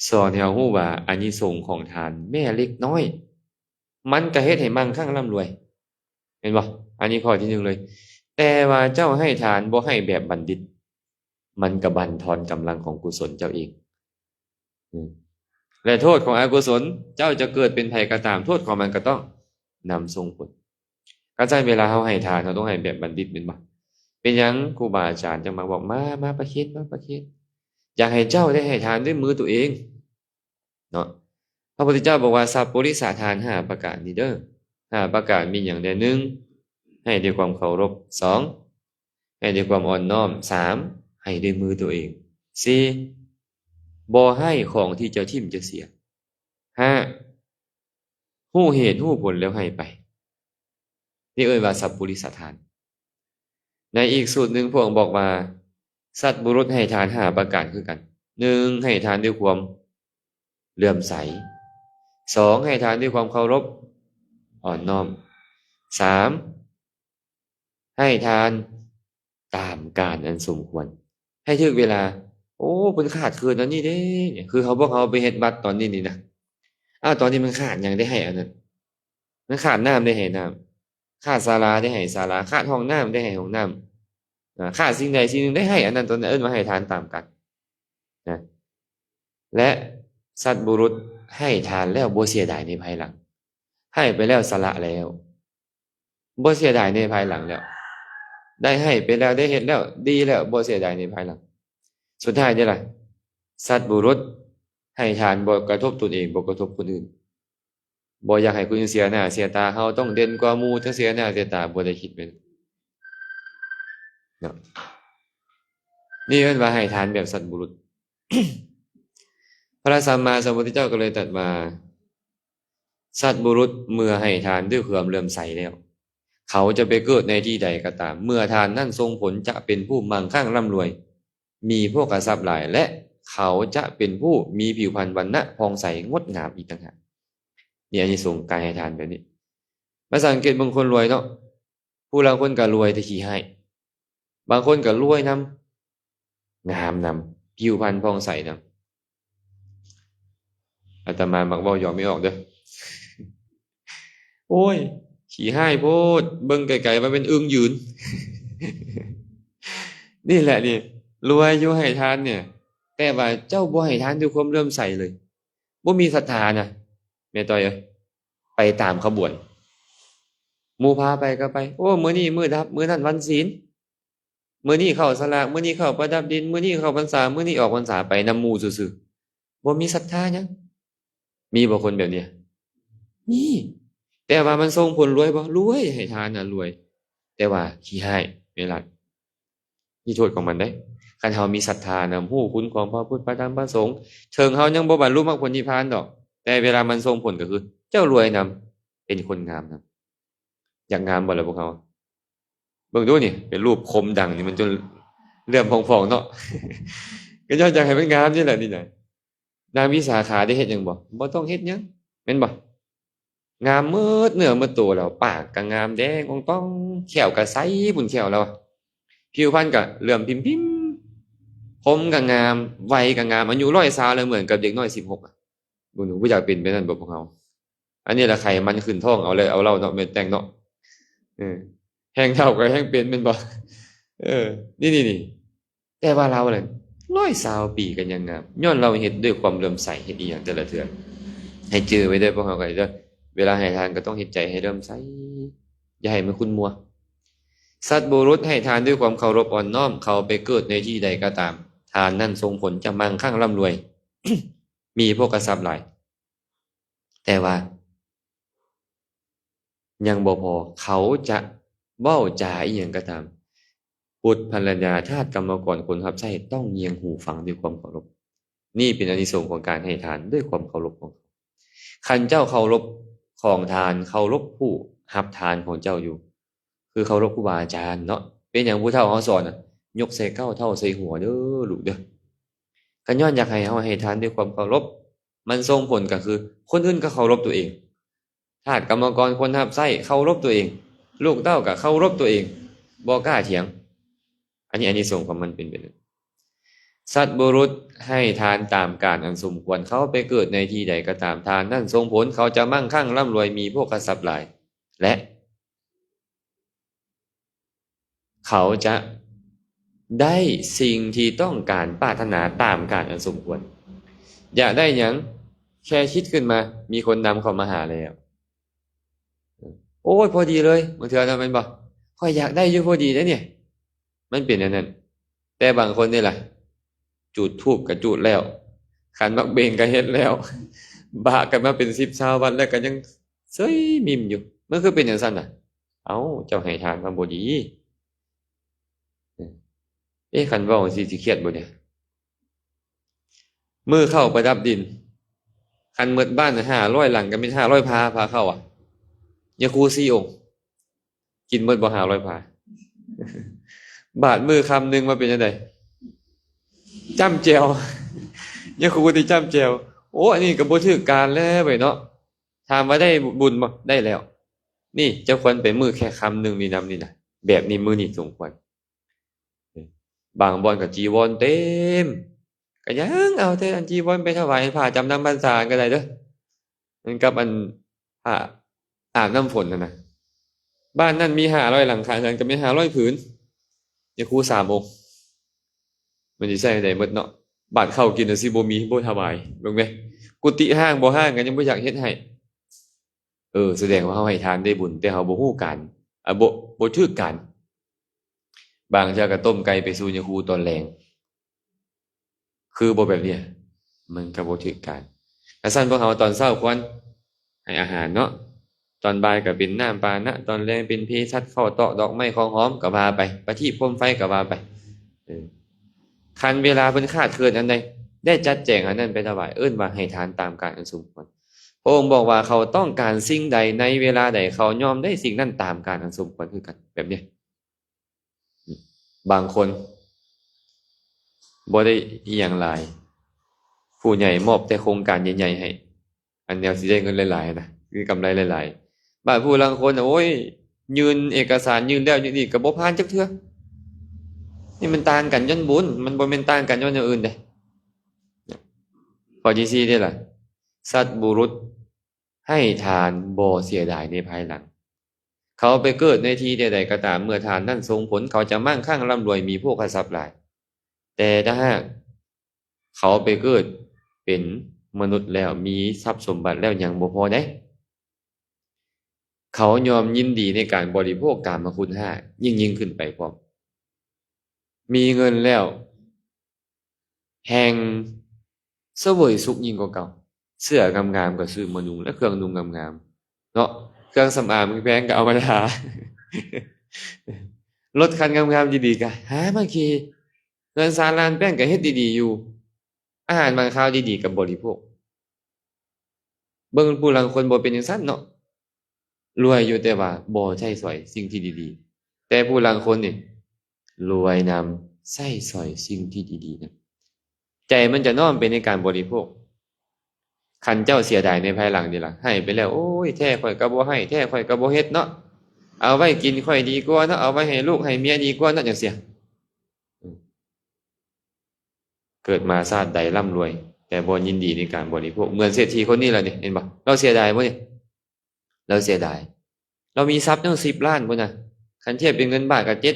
ສອນໃຫ້ເຮົາຮູ້ວ່າອານິສົງຂອງທານແມ້ເລັກນ້ອຍ ມັນກະເຮັດໃຫ້ມັ່ງຄັ່ງລ່ຳລວຍ ແມ່ນບໍ່? ອັນນີ້ຂໍ້ທີໜຶ່ງເລີຍ. ແຕ່ວ່າເຈົ້າໃຫ້ທານບໍ່ໃຫ້ແບບບັນດິດ ມັນກະບັນທອນກຳລັງຂອງກຸສົນເຈົ້າເອງ. ແລະໂທດຂອງອະກຸສົນ ເຈົ້າຈະເກີດເປັນໃຜກໍຕາມ ໂທດຂອງມັນກໍຕ້ອງນຳສົ່ງຜົນ. ຄັນຊັ້ນເວລາເຮົາໃຫ້ທານ ເຮົາຕ້ອງໃຫ້ແບບບັນດິດແມ່ນບໍ່? ເປັນຫຍັງຄູບາອາຈານຈັ່ງມາບອກ ມາ ມາປະເຄນ ມາປະເຄນ? ຢາກໃຫ້ເຈົ້າໄດ້ໃຫ້ທານດ້ວຍມືຕົວເອງເນາະ. ພະພຸດທະເຈົ້າບອກວ່າ ສັບປຸລິສະທານຫ້າປະການນີ້ເດີ້ ຫ້າປະການມີຫຍັງແດ່? ໜຶ່ງ ໃຫ້ດ້ວຍຄວາມເຄົາລົບ. ສອງ ໃຫ້ດ້ວຍຄວາມອ່ອນນ້ອມ. ສາມ ໃຫ້ດ້ວຍມືຕົວເອງ. ສີ່ ບໍ່ໃຫ້ຂອງທີ່ຈະຖິ້ມຈະເສຍ. ຫ້າ ຮູ້ເຫດຮູ້ຜົນແລ້ວໃຫ້ໄປ. ນີ້ເອີ້ນວ່າສັບປຸລິສະທານ. ໃນອີກສູດໜຶ່ງ ພະອົງບອກວ່າ ສັດບຸລຸດໃຫ້ທານຫ້າປະການຄືກັນ. ໜຶ່ງ ໃຫ້ທານດ້ວຍຄວາມເຫຼື້ອມໃສ. ສອງ ໃຫ້ທານດ້ວຍຄວາມເຄົາລົບອ່ອນນ້ອມ. ສາມ ໃຫ້ທານຕາມການອັນສົມຄວນ ໃຫ້ຖືກເວລາ. ໂອ້ ເພິ່ນຂາດເຂີນອັນນີ້ເດ້ ຄືເຮົາ ພວກເຮົາໄປເຮັດວັດຕອນນີ້ນີ້ນະ ອ້າວ ຕອນນີ້ມັນຂາດຫຍັງ ໄດ້ໃຫ້ອັນນັ້ນ, ມັນຂາດນ້ຳ ໄດ້ໃຫ້ນ້ຳ, ຂາດສາລາ ໄດ້ໃຫ້ສາລາ, ຂາດຫ້ອງນ້ຳ ໄດ້ໃຫ້ຫ້ອງນ້ຳ, ອາ ຂາດສິ່ງໃດສິ່ງໜຶ່ງ ໄດ້ໃຫ້ອັນນັ້ນ. ຕອນນັ້ນເອີ້ນວ່າໃຫ້ທານຕາມກັນນະ. ແລະ ສັດບຸລຸດໃຫ້ທານແລ້ວບໍ່ເສຍດາຍໃນພາຍຫຼັງ, ໃຫ້ໄປແລ້ວສະຫຼະແລ້ວ ບໍ່ເສຍດາຍໃນພາຍຫຼັງແລ້ວ, ໄດ້ໃຫ້ໄປແລ້ວ ໄດ້ເຮັດແລ້ວ ດີແລ້ວ ບໍ່ເສຍດາຍໃນພາຍຫຼັງ. ສຸດທ້າຍເດລະ ສັດບຸລຸດໃຫ້ທານບໍ່ກະທົບຕົນເອງ ບໍ່ກະທົບຄົນອື່ນ, ບໍ່ຢາກໃຫ້ຄົນອື່ນເສຍໜ້າເສຍຕາ, ເຮົາຕ້ອງເດັ່ນກວ່າໝູ່ ຈັ່ງເສຍໜ້າເສຍຕາ, ບໍ່ໄດ້ຄິດແມ່ນເນາະ. ນີ້ເອີ້ນວ່າໃຫ້ທານແບບສັດບຸລຸດ. ພະສຳມາສຳພຸດທະເຈົ້າກໍເລີຍຕັດວ່າ ສັດບຸລຸດເມື່ອໃຫ້ທານດ້ວຍຄວາມເຫຼື້ອມໃສແລ້ວ ເຂົາຈະໄປເກີດໃນທີ່ໃດກໍຕາມ ເມື່ອທານນັ້ນສົ່ງຜົນຈະເປັນຜູ້ມັ່ງຄັ່ງລ່ຳລວຍ ມີໂພຄະຊັບຫຼາຍ ແລະ ເຂົາຈະເປັນຜູ້ມີຜິວພັນວັນນະຜ່ອງໃສງົດງາມອີກຕ່າງຫາກ. ນີ້ອານິສົງການໃຫ້ທານແບບນີ້. ມາສັງເກດເບິ່ງຄົນລວຍເນາະ, ຜູ້ລາງຄົນກໍລວຍແຕ່ຂີ້ຮ້າຍ, ບາງຄົນກໍລວຍນຳ ງາມນຳ ຜິວພັນຜ່ອງໃສນຳ. ອາດຕະມາມັກເວົ້າຢອກແມ່ອອກເດີ້. ໂອ້ຍ ຂີ້ຮ້າຍໂພດ, ເບິ່ງໄກໆວ່າແມ່ນອຶ່ງຢືນ. ນີ້ແຫຼະນີ້ ລວຍຢູ່ໃຫ້ທານນີ້, ແຕ່ວ່າເຈົ້າບໍ່ໃຫ້ທານດ້ວຍຄວາມເຫຼື້ອມໃສເລີຍ, ບໍ່ມີສັດທານະ ແມ່ຕ້ອຍເອີຍ. ໄປຕາມຂະບວນ, ໝູ່ພາໄປກໍໄປ, ໂອ້ ມື້ນີ້ມື້ດັບ, ມື້ນັ້ນວັນສິນ, ມື້ນີ້ເຂົ້າສະຫຼາກ, ມື້ນີ້ເຂົ້າປະດັບດິນ, ມື້ນີ້ເຂົ້າພັນສາ, ມື້ນີ້ອອກພັນສາ, ໄປນຳໝູ່ຊື່ໆ, ບໍ່ມີສັດທາຫຍັງ. ມີບໍ່ຄົນແບບນີ້? ມີ. ແຕ່ວ່າມັນສົ່ງຜົນລວຍບໍ່? ລວຍ, ໃຫ້ທານນະລວຍ, ແຕ່ວ່າຂີ້ຮ້າຍ ແມ່ນລະ. ມີໂທດຂອງມັນເດ້. ຄັນເຮົາມີສັດທານຳ ຮູ້ຄຸນຂອງພະພຸດ ພະທຳ ພະສົງ, ເຖິງເຮົາຍັງບໍ່ບັນລຸມັກຜົນນິບພານດອກ, ແຕ່ເວລາມັນສົ່ງຜົນກໍຄື ເຈົ້າລວຍນຳ, ເປັນຄົນງາມນຳ. ຢາກງາມບໍ່ລະພວກເຮົາ? ເບິ່ງດູນີ້, ເປັນຮູບຄົມດັງນີ້ ມັນຈົນເຫຼື້ອມຜ່ອງໆເນາະ. ກໍຍ້ອນຢາກໃຫ້ມັນງາມນີ້ແຫຼະນີ້ນະ. ນາງວິສາຂາໄດ້ເຮັດຫຍັງບໍ່? ບໍ່ຕ້ອງເຮັດຫຍັງ ແມ່ນບໍ່? ງາມໝົດເນື້ອໝົດໂຕແລ້ວ, ປາກກໍງາມແດງອອງຕອງ, ແຂ້ວກໍໃສພຸ້ນແຂ້ວລາວ, ຜິວພັນກໍເຫຼື້ອມພິມໆ, ຜົມກໍງາມ, ໄວກໍງາມ, ອາຍຸຮ້ອຍຊາວແລ້ວ ເໝືອນກັບເດັກນ້ອຍສິບຫົກອະ. ເບິ່ງດູ, ບໍ່ຢາກເປັນແບບນັ້ນບໍ່ພວກເຮົາ? ອັນນີ້ລະໄຂມັນຂຶ້ນທ້ອງເອົາເລີຍເອົາເລົ່າເນາະ, ແມ່ນແຕ່ງເນາະ. ເອີ ແຮ່ງເຖົ້າກໍແຮ່ງເປັນແມ່ນບໍ່? ເອີ ນີ້ໆໆ. ແຕ່ວ່າລາວນັ້ນ ຮ້ອຍຊາວປີກໍຍັງງາມ, ຍ້ອນລາວເຮັດດ້ວຍຄວາມເຫຼື້ອມໃສ, ເຮັດອີ່ຫຍັງແຕ່ລະເທື່ອ. ໃຫ້ຈື່ໄວ້ເດີ້ພວກເຮົາກໍເດີ້, ເວລາໃຫ້ທານກໍຕ້ອງເຮັດໃຈໃຫ້ເຫຼື້ອມໃສ, ຢ່າໃຫ້ມັນຂຸ້ນມົວ. ສັດບຸລຸດໃຫ້ທານດ້ວຍຄວາມເຄົາລົບອ່ອນນ້ອມ, ເຂົາໄປເກີດໃນທີ່ໃດກໍຕາມ, ທານນັ້ນສົ່ງຜົນຈະມັ່ງຄັ່ງລ່ຳລວຍ, ມີໂພຄະຊັບຫຼາຍ. ແຕ່ວ່າ ຍັງບໍ່ພໍ ເຂົາຈະເວົ້າຈາອີ່ຫຍັງກໍຕາມ ບຸດພັນລະຍາ ທາດກຳມະກອນ ຄົນຮັບໃຊ້ ຕ້ອງຍຽງຫູຟັງດ້ວຍຄວາມເຄົາລົບ. ນີ້ເປັນອານິສົງຂອງການໃຫ້ທານດ້ວຍຄວາມເຄົາລົບຂອງເຂົາ. ຄັນເຈົ້າເຄົາລົບຂອງທານ ເຄົາລົບຜູ້ຮັບທານຂອງເຈົ້າຢູ່ ຄືເຄົາລົບຄູບາອາຈານເນາະ. ເປັນຫຍັງຜູ້ເຖົ້າເຮົາສອນນະ ຍົກໃສ່ເກົ້າເທົ່າໃສ່ຫົວເດີລູກເດີ. ກໍຍ້ອນຢາກໃຫ້ເຮົາໃຫ້ທານດ້ວຍຄວາມເຄົາລົບ. ມັນສົ່ງຜົນກໍຄື ຄົນອື່ນກໍເຄົາລົບຕົວເອງ. ທາດກຳມະກອນ ຄົນຮັບໃຊ້ເຄົາລົບຕົວເອງ. ລູກເຕົ້າກໍເຄົາລົບຕົວເອງ. ບໍ່ກ້າຖຽງ. ອັນນີ້ອານິສົງຂອງມັນເປັນແບບນັ້ນ. ສັດບຸລຸດໃຫ້ທານຕາມການອັນສົມຄວນ. ເຂົາໄປເກີດໃນທີ່ໃດກໍຕາມ ທານນັ້ນສົ່ງຜົນ ເຂົາຈະມັ່ງຄັ່ງ ລ່ຳລວຍ ມີໂພຄະຊັບຫຼາຍ ແລະ ເຂົາຈະໄດ້ສິ່ງທີ່ຕ້ອງການປາດຖະໜາຕາມການອັນສົມຄວນ. ຢາກໄດ້ຫຍັງ? ແຄ່ຄິດຂຶ້ນມາ ມີຄົນນຳເຂົ້າມາຫາແລ້ວ. ໂອ້ຍ ພໍດີເລີຍ. ບາງເທື່ອນະ ແມ່ນບໍ່? ຂ້ອຍຢາກໄດ້ຢູ່ພໍດີເດ້ນີ້. ມັນເປັນແນວນັ້ນ. ແຕ່ບາງຄົນນີ້ລະ ຈູດທູບກໍຈູດແລ້ວ, ຂັນໝາກເບັງກໍເຮັດແລ້ວ, ບາກກັນມາເປັນສິບຊາວວັດແລ້ວ ກໍຍັງເຊີຍມິ້ມຢູ່. ມັນຄືເປັນຈັ່ງຊັ້ນນະ? ເອົ້າ, ເຈົ້າໃຫ້ທານມາບໍ່ດີ. ເອະ, ຄັນເວົ້າຈັ່ງຊີ້ ຊິຄຽດບໍ່ນີ້? ມື້ເຂົ້າປະດັບດິນ, ຄັນໝົດບ້ານຫ້າຮ້ອຍຫຼັງ ກໍແມ່ນຫ້າຮ້ອຍພາ, ພາເຂົ້າອະ. ຍາຄູສີ່ອົງ ກິນໝົດບໍ່ຫ້າຮ້ອຍພາ? ບາດມື້ຄ່ຳໜຶ່ງມາເປັນຈັ່ງໃດ? ຈ້ຳແຈ່ວ. ຍາຄູຕິຈ້ຳແຈ່ວ. ໂອ້ ອັນນີ້ກໍບໍ່ຖືກການແລ້ວເວີ້ຍເນາະ. ຖາມວ່າໄດ້ບຸນບໍ່? ໄດ້ແລ້ວ. ນີ້ເຈົ້າຄວນໄປມື້ແຄ່ຄ່ຳໜຶ່ງນີ້ນຳນີ້ນະ. ແບບນີ້ມື້ນີ້ສົມຄວນ. ບາງບ່ອນກໍຈີວອນເຕັມ, ກໍຍັງເອົາແຕ່ອັນຈີວອນໄປຖວາຍພະຈຳນຳພັນສາກໍໄດ້ເດີ້. ມັນກັບອັນ ພະອາບນ້ຳຝົນຫັ້ນນະ. ບ້ານນັ້ນມີຫ້າຮ້ອຍຫຼັງຄາ, ນັ້ນກໍມີຫ້າຮ້ອຍຜືນ. ຍາຄູສາມອົງ ມັນຊິໃຊ້ໄດ້ໝົດເນາະ. ບາດເຂົ້າກິນນະ ຊິບໍ່ມີ, ບໍ່ຖວາຍ. ເບິ່ງແມ, ກຸຕິຮ້າງບໍ່ຮ້າງກໍຍັງບໍ່ຢາກເຮັດໃຫ້. ເອີ, ສະແດງວ່າເຮົາໃຫ້ທານໄດ້ບຸນ, ແຕ່ເຮົາບໍ່ຮູ້ການ, ອາ, ບໍ່, ບໍ່ຖືກການ. ບາງເທື່ອກໍຕົ້ມໄກ່ໄປສູ່ຍາຄູຕອນແລງ. ຄືບໍ່ແບບນີ້ ມັນກໍບໍ່ຖືກການ. ຄັນຊັ້ນພວກເຮົາຕອນເຊົ້າຄວນໃຫ້ອາຫານເນາະ, ຕອນບ່າຍກໍເປັນນ້ຳປານະ, ຕອນແລງເປັນເພສັດ, ເຂົ້າຕອກ, ດອກໄມ້, ຂອງຫອມກໍວ່າໄປ, ປະທີບໂຄມໄຟກໍວ່າໄປ. ເອີ, ຄັນເວລາເພິ່ນຂາດເຂີນອັນໃດ ໄດ້ຈັດແຈງອັນນັ້ນໄປຖວາຍ, ເອີ້ນວ່າໃຫ້ທານຕາມການອັນສົມຄວນ. ພະອົງບອກວ່າ ເຂົາຕ້ອງການສິ່ງໃດໃນເວລາໃດ ເຂົາຍ່ອມໄດ້ສິ່ງນັ້ນຕາມການອັນສົມຄວນຄືກັນ. ແບບນີ້ ບາງຄົນບໍ່ໄດ້ອີ່ຫຍັງຫຼາຍ, ຜູ້ໃຫຍ່ມອບແຕ່ໂຄງການໃຫຍ່ໆໃຫ້, ອັນແນວຊິໄດ້ເງິນຫຼາຍໆນະ, ມີກຳໄລຫຼາຍໆ. ບາດຜູ້ລາງຄົນນະ, ໂອ້ຍ, ຍື່ນເອກະສານ, ຍື່ນແລ້ວຍື່ນອີກ ກໍບໍ່ຜ່ານຈັກເທື່ອ. ນີ້ມັນຕ່າງກັນຍ້ອນບຸນ, ມັນບໍ່ແມ່ນຕ່າງກັນຍ້ອນແນວອື່ນເດ້. ຂໍ້ທີສີ່ເດ້ລະ, ສັດບຸລຸດໃຫ້ທານບໍ່ເສຍດາຍໃນພາຍຫຼັງ. ເຂົາໄປເກີດໃນທີ່ໃດໆກໍຕາມ, ເມື່ອທານນັ້ນສົ່ງຜົນ, ເຂົາຈະໝັ່ງຄັ່ງ ລ່ຳລວຍ ມີໂພຄະຊັບຫຼາຍ. ແຕ່ຖ້າຫາກເຂົາໄປເກີດເປັນມະນຸດແລ້ວ, ມີຊັບສົມບັດແລ້ວ, ຍັງບໍ່ພໍໃດ. ເຂົາຍ່ອມຍິນດີໃນການບໍລິໂພກກາມະຄຸນຫ້າ ຍິ່ງໆຂຶ້ນໄປພ້ອມ. ມີເງິນແລ້ວ ແຮ່ງສະເຫວີຍສຸກຍິ່ງກວ່າເກົ່າ. ເສື້ອງາມໆກໍຊື້ມານຸ່ງ ແລະ ເຄື່ອງນຸ່ງງາມໆເນາະ, ເຄື່ອງສຳອາງແພງໆກໍເອົາມາທາ, ລົດຄັນງາມໆດີໆກໍຫາມາຂີ່, ເຮືອນຊານລານແປ້ນກໍເຮັດດີໆຢູ່, ອາຫານຫວານຄາວດີໆກໍບໍລິໂພກ. ເບິ່ງຜູ້ລາງຄົນບໍ່ເປັນຈັ່ງຊັ້ນເນາະ, ລວຍຢູ່ແຕ່ວ່າບໍ່ໃຊ້ສອຍສິ່ງທີ່ດີໆ. ແຕ່ຜູ້ລາງຄົນນີ້ ລວຍນຳ, ໃຊ້ສອຍສິ່ງທີ່ດີໆນຳ. ໃຈມັນຈະນ້ອມໄປໃນການບໍລິໂພກ. ຄັນເຈົ້າເສຍດາຍໃນພາຍຫຼັງນີ້ລະ, ໃຫ້ໄປແລ້ວ, ໂອ້ຍ, ແທ້ຂ້ອຍກໍບໍ່ໃຫ້, ແທ້ຂ້ອຍກໍບໍ່ເຮັດເນາະ, ເອົາໄວ້ກິນຂ້ອຍດີກວ່າເນາະ, ເອົາໄວ້ໃຫ້ລູກໃຫ້ເມຍດີກວ່າເນາະ, ຈັ່ງຊີ້. ເກີດມາຊາດໃດລ່ຳລວຍ, ແຕ່ບໍ່ຍິນດີໃນການບໍລິໂພກ. ເໝືອນເສດຖີຄົນນີ້ລະນີ້, ເຫັນບໍ່? ລາວເສຍດາຍບໍ່ນີ້? ລາວເສຍດາຍ. ລາວມີຊັບຕັ້ງສິບລ້ານພຸ້ນນະ, ຄັນທຽບເປັນເງິນບາດກໍເຈັດ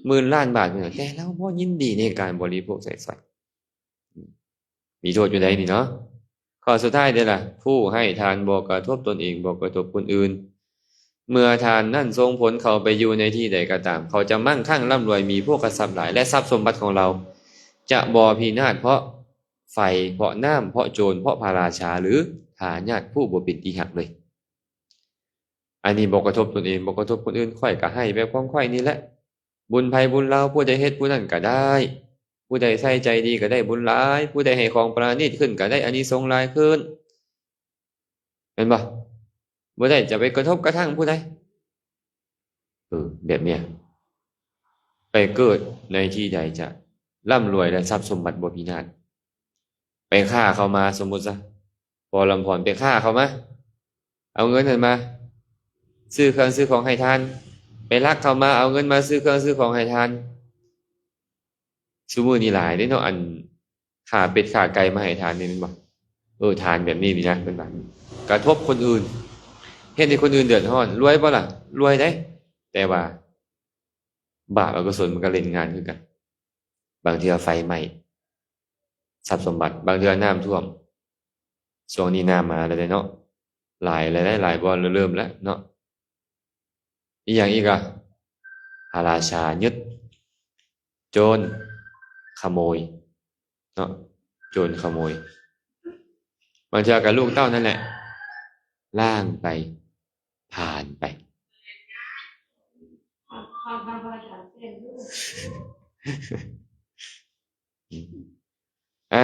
ໝື່ນລ້ານບາດພຸ້ນນະ, ແຕ່ລາວບໍ່ຍິນດີໃນການບໍລິໂພກໃຊ້ສອຍ. ມີໂທດຢູ່ໃດນີ້ເນາະ. ຂໍ້ສຸດທ້າຍເດ້ລະ, ຜູ້ໃຫ້ທານບໍ່ກະທົບຕົນເອງ, ບໍ່ກະທົບຄົນອື່ນ. ເມື່ອທານນັ້ນສົ່ງຜົນ, ເຂົາໄປຢູ່ໃນທີ່ໃດກໍຕາມ, ເຂົາຈະໝັ່ງຄັ່ງ ລ່ຳລວຍ, ມີໂພຄະຊັບຫຼາຍ ແລະ ຊັບສົມບັດຂອງລາວຈະບໍ່ພິນາດເພາະໄຟ, ເພາະນ້ຳ, ເພາະໂຈນ, ເພາະພະລາຊາ ຫຼື ທາຍາດຜູ້ບໍ່ເປັນທີ່ຮັກເລີຍ. ອັນນີ້ບໍ່ກະທົບຕົນເອງ ບໍ່ກະທົບຄົນອື່ນ ຂ້ອຍກະໃຫ້ແບບຂອງຂ້ອຍນີ້ແຫຼະ. ບຸນໃຜບຸນລາວ ຜູ້ໃດເຮັດຜູ້ນັ້ນກະໄດ້ ຜູ້ໃດໃສ່ໃຈດີກະໄດ້ບຸນຫຼາຍ ຜູ້ໃດໃຫ້ຂອງປະນີດຂຶ້ນກະໄດ້ອານິສົງຫຼາຍຂຶ້ນ ແມ່ນບໍ່? ບໍ່ໄດ້ຈະໄປກະທົບກະທັ່ງຜູ້ໃດ. ເອີ ແບບເນີ້ຍ ໄປເກີດໃນທີ່ໃດຈະລ່ຳລວຍ ແລະ ຊັບສົມບັດບໍ່ພິນາດ. ໄປຄ້າເຂົ້າມາ ສົມມຸດຊະ ພໍ່ລຳພອນ ໄປຄ້າເຂົ້າມາ ເອົາເງິນຫັ້ນມາຊື້ເຄື່ອງຊື້ຂອງໃຫ້ທານ ໄປລັກເຂົ້າມາ ເອົາເງິນມາຊື້ເຄື່ອງຊື້ຂອງໃຫ້ທານ. ຊຸມື້ນີ້ຫຼາຍເດ້ເນາະ ອັນ ຂ້າເປັດຂ້າໄກ່ມາໃຫ້ທານນີ້ແມ່ນບໍ່? ເອີ ທານແບບນີ້ນີ້ນະ ເພິ່ນວ່າກະທົບຄົນອື່ນ ເຮັດໃຫ້ຄົນອື່ນເດືອດຮ້ອນ. ລວຍບໍ່ລະ? ລວຍເດ້ ແຕ່ວ່າບາບອະກຸສົນມັນກະຫຼິ້ນງານຄືກັນ. ບາງເທື່ອໄຟໄໝ້ຊັບສົມບັດ ບາງເທື່ອນ້ຳຖ້ວມ. ຊ່ວງນີ້ນ້ຳມາແລ້ວເດ້ເນາະ ຫຼາຍແລ້ວເດ້ ຫຼາຍບ່ອນເລີ່ມແລ້ວເນາະ. ອີ່ຫຍັງອີກອະ? ພະລາຊາຍຶດ ໂຈນຂະໂມຍເນາະ ໂຈນຂະໂມຍ. ບາງເທື່ອກະລູກເຕົ້ານັ້ນແຫຼະ ລ້າງໄປ ຜ່ານໄປ. ອະ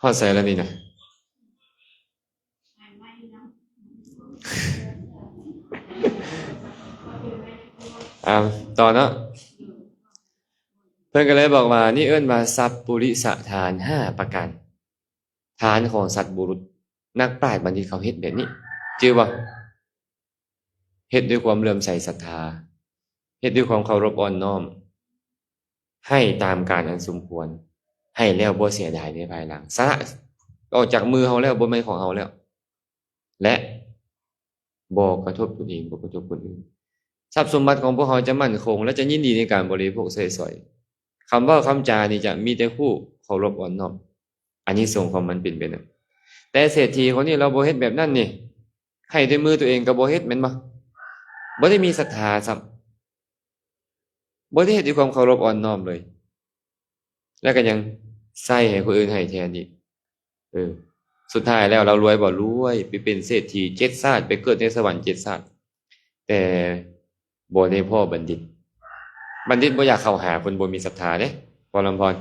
ຮອດໃສແລ້ວນີ້ນະ? ອ່າ ຕໍ່ເນາະ ເພິ່ນກະເລີຍບອກວ່າ ນີ້ເອີ້ນວ່າສັບປຸລິສະທານຫ້າປະການ ທານຂອງສັດບຸລຸດ ນັກປາດບັນດິດເຂົາເຮັດແບບນີ້ ຈື່ບໍ່? ເຮັດດ້ວຍຄວາມເຫຼື້ອມໃສສັດທາ ເຮັດດ້ວຍຄວາມເຄົາລົບອ່ອນນ້ອມ ໃຫ້ຕາມການອັນສົມຄວນ ໃຫ້ແລ້ວບໍ່ເສຍດາຍໃນພາຍຫຼັງ ສະຫຼະອອກຈາກມືເຮົາແລ້ວ ບໍ່ແມ່ນຂອງເຮົາແລ້ວ ແລະ ບໍ່ກະທົບຕົນເອງ ບໍ່ກະທົບຄົນອື່ນ. ຊັບສົມບັດຂອງພວກເຮົາຈະໝັ້ນຄົງ ແລະ ຈະຍິນດີໃນການບໍລິໂພກໃຊ້ສອຍ. ຄຳເວົ້າຄຳຈານີ້ຈະມີແຕ່ຄູ່ເຄົາລົບອ່ອນນ້ອມ. ອານິສົງຂອງມັນເປັນແບບນັ້ນ. ແຕ່ເສດຖີຄົນນີ້ລາວບໍ່ເຮັດແບບນັ້ນນີ້ ໃຫ້ດ້ວຍມືຕົວເອງກະບໍ່ເຮັດແມ່ນບໍ່? ບໍ່ໄດ້ມີສັດທາຊ້ຳ ບໍ່ໄດ້ເຮັດດ້ວຍຄວາມເຄົາລົບອ່ອນນ້ອມເລີຍ ແລ້ວກະຍັງໃຊ້ໃຫ້ຄົນອື່ນໃຫ້ແທນອີກ. ເອີ ສຸດທ້າຍແລ້ວລາວລວຍບໍ່? ລວຍ ໄປເປັນເສດຖີເຈັດຊາດ ໄປເກີດໃນສະຫວັນເຈັດຊາດ ແຕ່ບໍ່ໄດ້ພໍ້ບັນດິດ. ບັນດິດບໍ່ຢາກເຂົ້າຫາຄົນບໍ່ມີສັດທາເດ້ ພໍ່ລຳພອນ.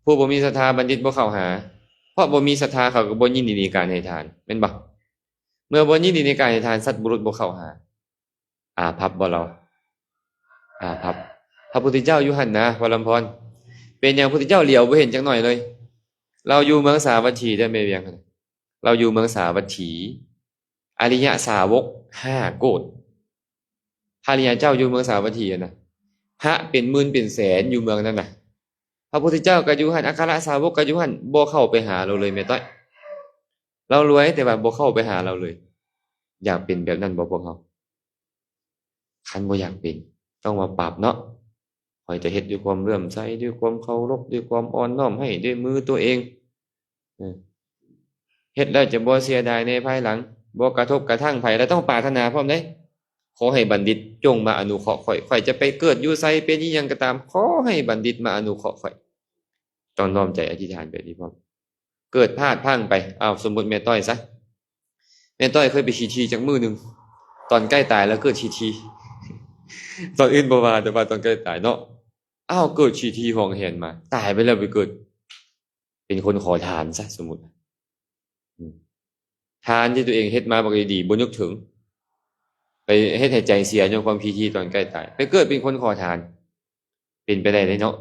ຜູ້ບໍ່ມີສັດທາບັນດິດບໍ່ເຂົ້າຫາ ເພາະບໍ່ມີສັດທາ ເຂົາກະບໍ່ຍິນດີໃນການໃຫ້ທານ ແມ່ນບໍ່? ເມື່ອບໍ່ຍິນດີໃນການໃຫ້ທານ ສັດບຸລຸດບໍ່ເຂົ້າຫາ. ອາພັບບໍ່ລາວ? ອາພັບ. ພະພຸດທະເຈົ້າຢູ່ຫັ້ນນະ ພໍ່ລຳພອນ. ເປັນຫຍັງພຸດທະເຈົ້າຫຼຽວບໍ່ເຫັນຈັກໜ້ອຍເລີຍ? ລາວຢູ່ເມືອງສາວັດຖີເດີ ແມ່ວຽງຫັ້ນ. ລາວຢູ່ເມືອງສາວັດຖີ. ອະລິຍະສາວົກຫ້າໂກດ. ພະລິຍະເຈົ້າຢູ່ເມືອງສາວັດຖີຫັ້ນນະ. ພະເປັນໝື່ນເປັນແສນຢູ່ເມືອງນັ້ນນະ. ພະພຸດທະເຈົ້າກະຢູ່ຫັ້ນ ອັກຄະລະສາວົກກະຢູ່ຫັ້ນ ບໍ່ເຂົ້າໄປຫາລາວເລີຍ ແມ່ຕ້ອຍ. ລາວລວຍແຕ່ວ່າບໍ່ເຂົ້າໄປຫາລາວເລີຍ. ຢາກເປັນແບບນັ້ນບໍ່ພວກເຮົາ? ຄັນບໍ່ຢາກເປັນ ຕ້ອງມາປັບເນາະ. ຂ້ອຍຈະເຮັດດ້ວຍຄວາມເຫຼື້ອມໃສ ດ້ວຍຄວາມເຄົາລົບ ດ້ວຍຄວາມອ່ອນນ້ອມ ໃຫ້ດ້ວຍມືຕົວເອງ. ເອີ ເຮັດແລ້ວຈະບໍ່ເສຍດາຍໃນພາຍຫຼັງ ບໍ່ກະທົບກະທັ່ງໃຜ ແລະ ຕ້ອງປາດຖະໜາພ້ອມເດ້. ຂໍໃຫ້ບັນດິດຈົ່ງມາອະນຸເຄາະຂ້ອຍ. ຂ້ອຍຈະໄປເກີດຢູ່ໃສ ເປັນອີ່ຫຍັງກະຕາມ ຂໍໃຫ້ບັນດິດມາອະນຸເຄາະຂ້ອຍ. ຕ້ອງນ້ອມໃຈອະທິຖານແບບນີ້ພ້ອມ. ເກີດພາດພັ້ງໄປ ເອົາ ສົມມຸດແມ່ຕ້ອຍຊະ ແມ່ຕ້ອຍເຄີຍໄປຂີ້ຖີ່ຈັກມື້ໜຶ່ງ ຕອນໃກ້ຕາຍແລ້ວເກີດຂີ້ຖີ່. ຕອນອື່ນບໍ່ວ່າ ແຕ່ວ່າຕອນໃກ້ຕາຍເນາະ ເອົາ ເກີດຂີ້ຖີ່ຫ້ອງແຮນມາ ຕາຍໄປແລ້ວໄປເກີດເປັນຄົນຂໍທານຊະ ສົມມຸດ. ອືມ ທານທີ່ຕົວເອງເຮັດມາບັກດີໆ ບໍ່ນຶກເຖິງ ໄປເຮັດໃຫ້ໃຈເສຍຍ້ອນຄວາມຂີ້ຖີ່ຕອນໃກ້ຕາຍ ໄປເກີດເປັນຄົນຂໍທານ ເປັນໄປໄດ້ເດເນາະ.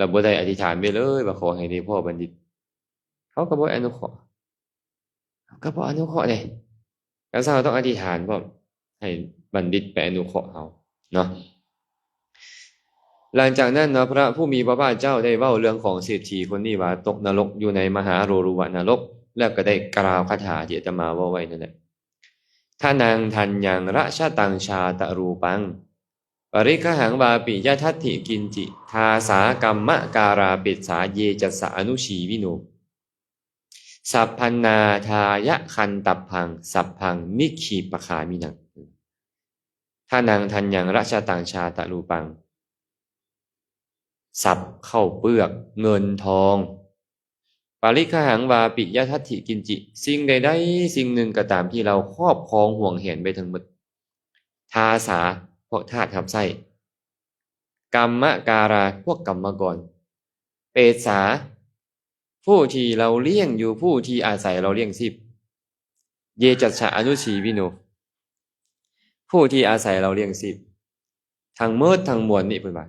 ລະບໍ່ໄດ້ອະທິຖານໄວ້ເລີຍວ່າຂໍໃຫ້ໄດ້ພໍ້ບັນດິດ. ເຂົາກະບໍ່ອະນຸເຄາະ ເຂົາກະບໍ່ອະນຸເຄາະເດ້. ກະເຮົາຕ້ອງອະທິຖານພ້ອມ ໃຫ້ບັນດິດໄປອະນຸເຄາະເຮົາເນາະ. ຫຼັງຈາກນັ້ນເນາະ ພະຜູ້ມີພະພາກເຈົ້າໄດ້ເວົ້າເລື່ອງຂອງເສດຖີຄົນນີ້ວ່າຕົກນະລົກຢູ່ໃນມະຫາໂຣລຸວະນະລົກ ແລ້ວກະໄດ້ກ່າວຄາຖາທີ່ອາດຕະມາເວົ້າໄວ້ນັ້ນແຫຼະ. ທະນັງທັນຍັງຣະຊະຕັງຊາຕະຣູປັງ ປະລິກຂະຫັງວາປິ ຍະທັດຖິກິນຈິ ທາສາກັມມະກາລາປິດສາ ເຍຈັດສະອະນຸຊີວິໂນ ສັບພັນນາທາຍະຄັນຕັບພັງ ສັບພັງນິຄີປະຄາມິນັງ. ທະນັງທັນຍັງຣະຊະຕັງຊາຕະຣູປັງ ຊັບເຂົ້າເປືອກເງິນທອງ ປະລິຄະຫັງວາປິ ຍະທັດຖິ ກິນຈິ ສິ່ງໃດໆສິ່ງໜຶ່ງກໍຕາມທີ່ເຮົາຄອບຄອງຫວງແຫນໄວ້ທັງໝົດ. ທາສາ ພວກທາດຮັບໃຊ້. ກຳມະກາລາ ພວກກຳມະກອນ. ເປສາ ຜູ້ທີ່ເຮົາລ້ຽງຢູ່ ຜູ້ທີ່ອາໄສເຮົາລ້ຽງຊີບ. ເຢຈັດສະ ອະນຸຊີວິໂນ ຜູ້ທີ່ອາໄສເຮົາລ້ຽງຊີບ. ທັງໝົດທັງມວນນີ້ເພິ່ນວ່າ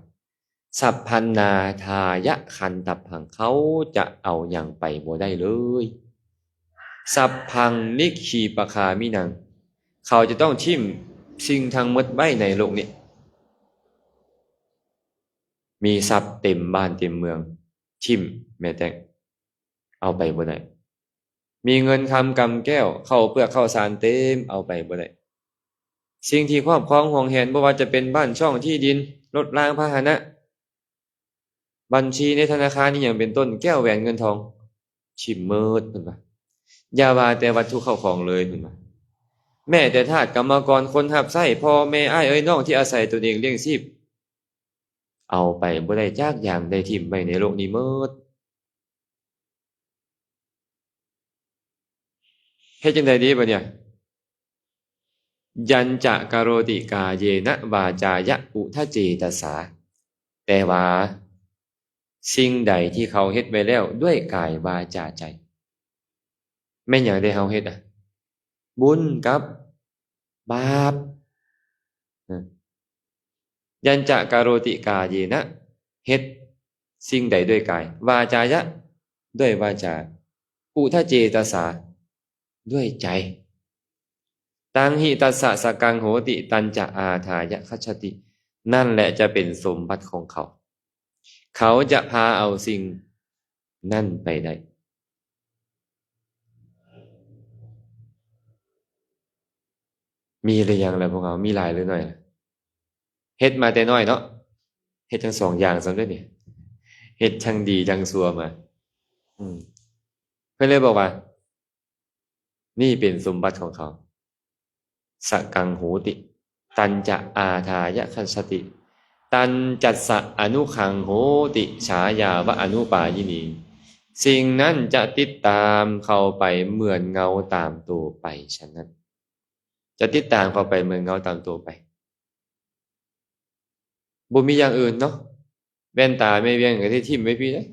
ສັບພັນນາທາຍະຄັນຕັບພັງ ເຂົາຈະເອົາຫຍັງໄປບໍ່ໄດ້ເລີຍ. ສັບພັງນິກຂີປະຄາມິນັງ ເຂົາຈະຕ້ອງຖິ້ມສິ່ງທັງໝົດໄວ້ໃນໂລກນີ້. ມີຊັບເຕັມບ້ານເຕັມເມືອງ ຖິ້ມແມ່ແຕ່ງ ເອົາໄປບໍ່ໄດ້. ມີເງິນຄຳກຳແກ້ວ ເຂົ້າເປືອກເຂົ້າສານເຕັມ ເອົາໄປບໍ່ໄດ້. ສິ່ງທີ່ຄອບຄອງຫວງແຫນ ບໍ່ວ່າຈະເປັນບ້ານຊ່ອງ ທີ່ດິນ ລົດລາງພາຫະນະ ບັນຊີໃນທະນາຄານ ອີ່ຫຍັງເປັນຕົ້ນ ແກ້ວແຫວນເງິນທອງ ຖິ້ມໝົດເພິ່ນວ່າ. ຢ່າວ່າແຕ່ວັດຖຸເຂົ້າຂອງເລີຍເພິ່ນວ່າ ແມ້ແຕ່ທາດກຳມະກອນ ຄົນຮັບໃຊ້ ພໍ່ແມ່ ອ້າຍເອື້ອຍນ້ອງ ທີ່ອາໄສຕົນເອງລ້ຽງຊີບ ເອົາໄປບໍ່ໄດ້ຈັກຢ່າງ ໄດ້ຖິ້ມໄວ້ໃນໂລກນີ້ໝົດ. ເຮັດຈັ່ງໃດດີບັດນີ້? ຍັນຈະກະໂຣຕິກາເຍນະວາຈາຍະອຸທະເຈຕະສາ ແປວ່າ ສິ່ງໃດທີ່ເຂົາເຮັດໄວ້ແລ້ວດ້ວຍກາຍ ວາຈາ ໃຈ. ແມ່ນຫຍັງທີ່ເຮົາເຮັດນະ? ບຸນກັບບາບ. ຍັນຈະກະໂຣຕິກາເຍນະ ເຮັດສິ່ງໃດດ້ວຍກາຍ ວາຈາຍະ ດ້ວຍວາຈາ ອຸທະເຈຕະສາ ດ້ວຍໃຈ. ຕັງຫິຕັດສະສະກັງໂຫຕິ ຕັນຈະອາທາຍະຄັດສະຕິ ນັ້ນແຫຼະຈະເປັນສົມບັດຂອງເຂົາ ເຂົາຈະພາເອົາສິ່ງນັ້ນໄປໄດ້. ມີຫຼືຍັງລະພວກເຮົາ? ມີຫຼາຍຫຼືໜ້ອຍລະ? ເຮັດມາແຕ່ນ້ອຍເນາະ ເຮັດທັງສອງຢ່າງຊ້ຳເດ້ນີ້ ເຮັດທັງດີທັງຊົ່ວມາ. ອືມ ເພິ່ນເລີຍບອກວ່າ ນີ້ເປັນສົມບັດຂອງເຂົາ. ສະກັງໂຫຕິ ຕັນຈະອາທາຍະຄັດສະຕິ ຕັນຈັດສະອະນຸຄັງໂຫຕິ ສາຍາວະອະນຸປາຍິນີ ສິ່ງນັ້ນຈະຕິດຕາມເຂົ້າໄປເໝືອນເງົາຕາມໂຕໄປ. ສະນັ້ນ ຈະຕິດຕາມເຂົ້າໄປເໝືອນເງົາຕາມໂຕໄປ. ບໍ່ມີຢ່າງອື່ນເນາະ. ແວ່ນຕາແມ່ວຽງກໍໄດ້ຖິ້ມໄວ້ພີ້ເດ້.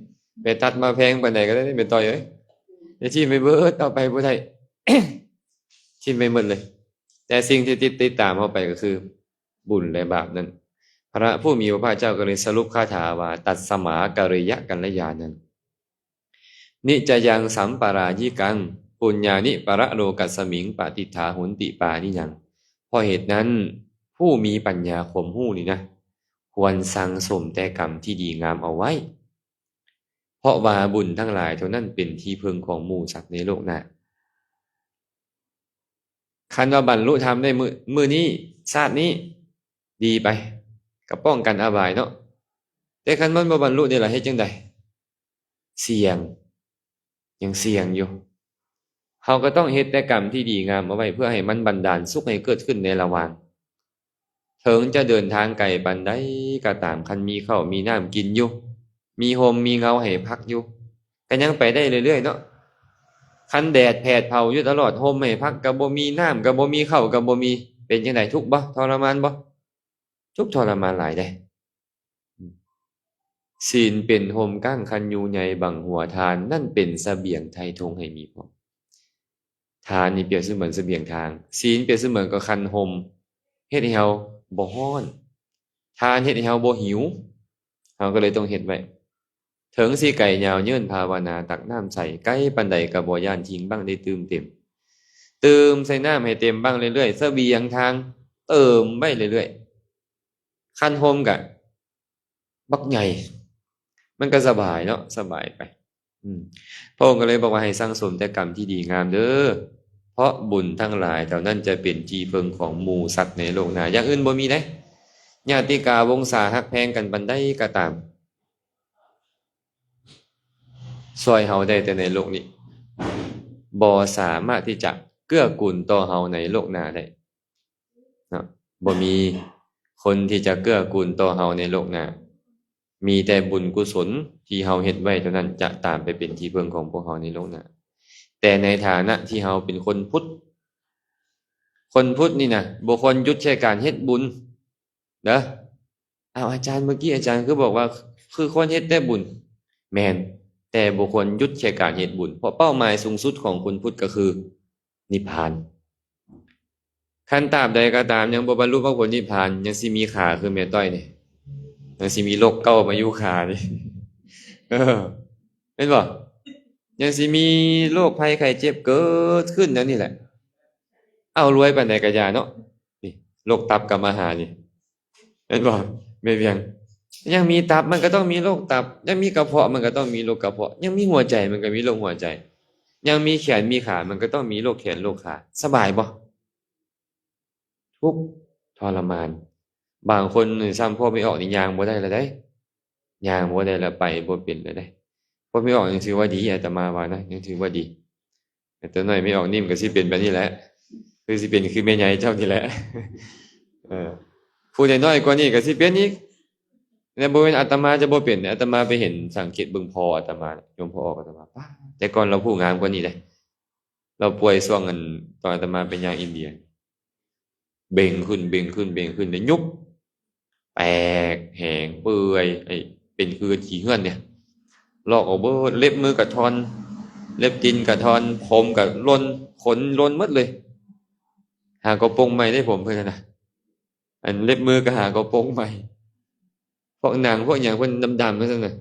ໄປຕັດມາແພງປານໃດກໍໄດ້ ແມ່ຕ້ອຍເອີຍ. ໄດ້ຖິ້ມໄປເບີດ ເອົາໄປບໍ່ໄດ້. ຖິ້ມໄປໝົດເລີຍ. ແຕ່ສິ່ງທີ່ຕິດ ຕິດຕາມເຮົາໄປກໍຄືບຸນ ແລະ ບາບນັ້ນ. ພະຜູ້ມີພະພາກເຈົ້າກໍເລີຍສະຫຼຸບຄາຖາວ່າ ຕັດສະມາກະເຣຍະກັນລະຍານັງ ນິດຈະຍັງສຳປະລາຍິກັງ ປຸນຍານິປະລະໂລກັດສະມິງ ປະຕິດຖາໂຫນຕິປານິຍັງ. ເພາະເຫດນັ້ນ ຜູ້ມີປັນຍາຄວາມຮູ້ນີ້ນະ ຄວນສັ່ງສົມແຕ່ກຳທີ່ດີງາມເອົາໄວ້ ເພາະວ່າບຸນທັງຫຼາຍເທົ່ານັ້ນເປັນທີ່ເພິ່ງຂອງໝູ່ສັດໃນໂລກໜ້າ. ຄັນວ່າບັນລຸທຳໄດ້ມື້ ມື້ນີ້ ຊາດນີ້ ດີໄປ ກໍປ້ອງກັນອະບາຍເນາະ. ແຕ່ຄັນມັນບໍ່ບັນລຸນີ້ລະ ເຮັດຈັ່ງໃດ? ສ່ຽງ ຍັງສ່ຽງຢູ່. ເຮົາກໍຕ້ອງເຮັດແຕ່ກຳທີ່ດີງາມເອົາໄວ້ ເພື່ອໃຫ້ມັນບັນດານສຸກໃຫ້ເກີດຂຶ້ນໃນລະຫວ່າງ. ເຖິງຈະເດີນທາງໄກປານໃດກໍຕາມ, ຄັນມີເຂົ້າມີນ້ຳກິນຢູ່, ມີຮົ່ມມີເງົາໃຫ້ພັກຢູ່, ກໍຍັງໄປໄດ້ເລື້ອຍໆເນາະ. ຄັນແດດແຜດເຜົາຢູ່ຕະຫຼອດ, ຮົ່ມໃຫ້ພັກກໍບໍ່ມີ, ນ້ຳກໍບໍ່ມີ, ເຂົ້າກໍບໍ່ມີ, ເປັນຈັ່ງໃດ? ທຸກບໍ່? ທໍລະມານບໍ່? ທຸກທໍລະມານຫຼາຍເດ້. ອືມ ສິນເປັນຮົ່ມກັ້ງຄັນຍູໃຫຍ່ບັງຫົວທານ, ນັ້ນເປັນສະບຽງໄຖ່ຖົງໃຫ້ມີພ້ອມ. ທານນີ້ປຽບສະເໝືອນສະບຽງທາງ, ສິນປຽບສະເໝືອນກັບຄັນຮົ່ມ ເຮັດໃຫ້ເຮົາບໍ່ຮ້ອນ, ທານເຮັດໃຫ້ເຮົາບໍ່ຫິວ, ເຮົາກໍເລີຍຕ້ອງເຮັດໄວ້. ເຖິງຊິໄກຍາວເຍີ້ນພາວະນາ, ຕັກນ້ຳໃສ່ໄກປານໃດກໍບໍ່ຢ້ານ, ຖິ້ມບັ້ງໄດ້ຕື່ມເຕັມ, ຕື່ມໃສ່ນ້ຳໃຫ້ເຕັມບັ້ງເລື້ອຍໆ, ສະບຽງທາງເຕີມໄວ້ເລື້ອຍໆ. ຄັນຮົ່ມກະບັກໃຫຍ່ ມັນກະສະບາຍເນາະ, ສະບາຍໄປ. ອືມ ພະອົງກໍເລີຍບອກວ່າໃຫ້ສັ່ງສົມແຕ່ກຳທີ່ດີງາມເດີ້, ເພາະບຸນທັງຫຼາຍເຫຼົ່ານັ້ນຈະເປັນທີ່ເພິ່ງຂອງໝູ່ສັດໃນໂລກໜ້າ. ຢ່າງອື່ນບໍ່ມີເດ້. ຍາດຕິກາວົງສາຮັກແພງກັນປານໃດກໍຕາມ, ຊ່ວຍເຮົາໄດ້ແຕ່ໃນໂລກນີ້, ບໍ່ສາມາດທີ່ຈະເກື້ອກູນຕໍ່ເຮົາໃນໂລກໜ້າໄດ້ເນາະ. ບໍ່ມີຄົນທີ່ຈະເກື້ອກູນຕໍ່ເຮົາໃນໂລກໜ້າ, ມີແຕ່ບຸນກຸສົນ ທີ່ເຮົາເຮັດໄວ້ເທົ່ານັ້ນຈະຕາມໄປເປັນທີ່ເພິ່ງຂອງພວກເຮົາໃນໂລກໜ້າ. ແຕ່ໃນຖານະທີ່ເຮົາເປັນຄົນພຸດ, ຄົນພຸດນີ້ນະ ບໍ່ຄວນຢຸດແຄ່ການເຮັດບຸນເດີ. ອ້າວ ອາຈານ ເມື່ອກີ້ອາຈານຄືບອກວ່າ ຄືຄວນເຮັດແຕ່ບຸນ. ແມ່ນ, ແຕ່ບໍ່ຄວນຢຸດແຄ່ການເຮັດບຸນ, ເພາະເປົ້າໝາຍສູງສຸດຂອງຄົນພຸດກໍຄືນິບພານ. ຄັນຕາບໃດກໍຕາມຍັງບໍ່ບັນລຸມາຜົນນິບພານ, ຍັງຊິມີຂາຄືແມ່ຕ້ອຍນີ້, ຍັງຊິມີໂລກເກົ່າມາຢູ່ຂານີ້. ເອີ ແມ່ນບໍ່? ຍັງຊິມີໂລກໄພໄຂ້ເຈັບເກີດຂຶ້ນແນວນີ້ແຫຼະ. ເອົາ ລວຍປານໃດກໍຢ່າເນາະ, ນີ້ ໂລກຕັບກໍມາຫານີ້. ແມ່ນບໍ່ ແມ່ນຫຍັງ? ຍັງມີຕັບ ມັນກໍຕ້ອງມີໂລກຕັບ, ຍັງມີກະເພາະ ມັນກໍຕ້ອງມີໂລກກະເພາະ, ຍັງມີຫົວໃຈ ມັນກໍມີໂລກຫົວໃຈ, ຍັງມີແຂນມີຂາ ມັນກໍຕ້ອງມີໂລກແຂນໂລກຂາ. ສະບາຍບໍ່? ທຸກ ທໍລະມານ. ບາງຄົນນີ້ຊ້ຳ ພໍ່ແມ່ອອກນີ້ຍ່າງບໍ່ໄດ້ແລ້ວເດ້, ຍ່າງບໍ່ໄດ້ແລ້ວ, ໄປບໍ່ເປັນແລ້ວເດ້. ພໍ່ແມ່ອອກຍັງຖືວ່າດີ, ອາດຕະມາວ່ານະ, ຍັງຖືວ່າດີ. ແຕ່ນ້ອຍແມ່ອອກນີ້ມັນກໍຊິເປັນແບບນີ້ແຫຼະ, ຄືຊິເປັນຄືແມ່ໃຫຍ່ເຈົ້ານີ້ແຫຼະ. ເອີ ຜູ້ນ້ອຍໆກວ່ານີ້ກໍຊິເປັນອີກ. ແຕ່ບໍ່ແມ່ນອາດຕະມາຈະບໍ່ເປັນ, ອາດຕະມາໄປເຫັນສັງເກດເບິ່ງພໍ່ອາດຕະມາ, ໂຍມພໍ່ອອກອາດຕະມາ, ປ້າ ແຕ່ກ່ອນລາວຜູ້ງາມກວ່ານີ້ເດ້, ລາວປ່ວຍຊ່ວງອັນ ຕອນອາດຕະມາໄປຍ່າງອິນເດຍ. ເບັ່ງຂຶ້ນ ເບັ່ງຂຶ້ນ ເບັ່ງຂຶ້ນ ແລ້ວຍຸບ ແຕກແຫງເປື່ອຍ ເປັນຄືຂີ້ເຮືອນນີ້ ລອກອອກເບິດ, ເລັບມືກະທ່ອນ ເລັບຕີນກະທ່ອນ ຜົມກະຫຼົ່ນ ຂົນຫຼົ່ນໝົດເລີຍ. ຫາກໍປົກໃໝ່ໄດ້ຜົມເພິ່ນນະ, ອັນເລັບມືກະຫາກໍປົກໃໝ່. ພວກໜັງພວກຫຍັງເພິ່ນດຳໆ ວ່າຊັ້ນນະ,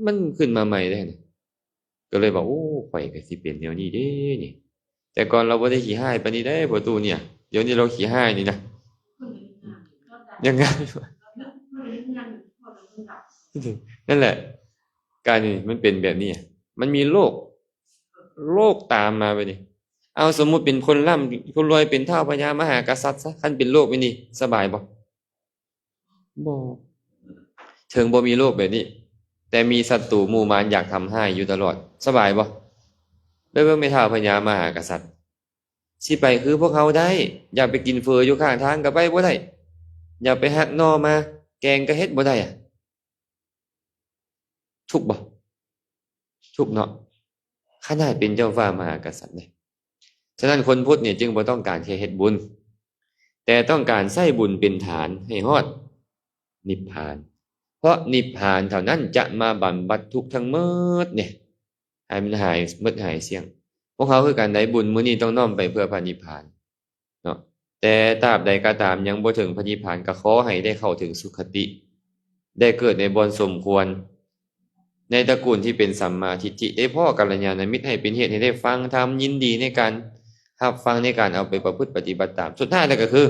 ມັນຂຶ້ນມາໃໝ່ໄດ້ນະ. ກໍເລີຍວ່າ ໂອ້ ຂ້ອຍກໍຊິເປັນແນວນີ້ເດ້ນີ້, ແຕ່ກ່ອນລາວບໍ່ໄດ້ຂີ້ຮ້າຍປານນີ້ເດ້ ພໍ່ຕູ້ນີ້, ດຽວນີ້ລາວຂີ້ຮ້າຍນີ້ນະ. ຍັງງາມ ນັ້ນແຫຼະ, ການນີ້ມັນເປັນແບບນີ້, ມັນມີໂລກ ໂລກຕາມມາແບບນີ້. ເອົາ ສົມມຸດເປັນຄົນລ່ຳຄົນລວຍ ເປັນທ້າວພະຍາມະຫາກະສັດຊະ, ຄັນເປັນໂລກແບບນີ້ສະບາຍບໍ່? ບໍ່. ເຖິງບໍ່ມີໂລກແບບນີ້ ແຕ່ມີສັດຕູໝູ່ມານຢາກທຳຮ້າຍຢູ່ຕະຫຼອດ, ສະບາຍບໍ່? ໄປເບິ່ງແມ່ທ້າວພະຍາມະຫາກະສັດ, ຊິໄປຄືພວກເຮົາໄດ້? ຢາກໄປກິນເຝີຢູ່ຂ້າງທາງກໍໄປບໍ່ໄດ້, ຢາກໄປຫັກໜໍ່ມາແກງກໍເຮັດບໍ່ໄດ້. ທຸກບໍ່? ທຸກເນາະ, ຂະໜາດເປັນເຈົ້າຟ້າມະຫາກະສັດເດ້. ສະນັ້ນຄົນພຸດນີ້ຈຶ່ງບໍ່ຕ້ອງການແຄ່ເຮັດບຸນ, ແຕ່ຕ້ອງການໃຊ້ບຸນເປັນຖານໃຫ້ຮອດນິບພານ, ເພາະນິບພານເທົ່ານັ້ນຈະມາບຳບັດທຸກທັງໝົດນີ້ ໃຫ້ມັນຫາຍໝົດຫາຍສ້ຽງ. ພວກເຮົາຄືກັນໄດ໋, ບຸນມື້ນີ້ຕ້ອງນ້ອມໄປເພື່ອພະນິບພານເນາະ. ແຕ່ຕາບໃດກໍຕາມຍັງບໍ່ເຖິງພະນິບພານ ກໍຂໍໃຫ້ໄດ້ເຂົ້າເຖິງສຸຄະຕິ, ໄດ້ເກີດໃນບ່ອນສົມຄວນ ໃນຕະກູນທີ່ເປັນສຳມາທິດຖິ, ໄດ້ພໍ້ກັນລະຍານະມິດໃຫ້ເປັນເຫດໃຫ້ໄດ້ຟັງທຳ, ຍິນດີໃນການຮັບຟັງ, ໃນການເອົາໄປປະພຶດປະຕິບັດຕາມ. ສຸດທ້າຍແລ້ວກໍຄື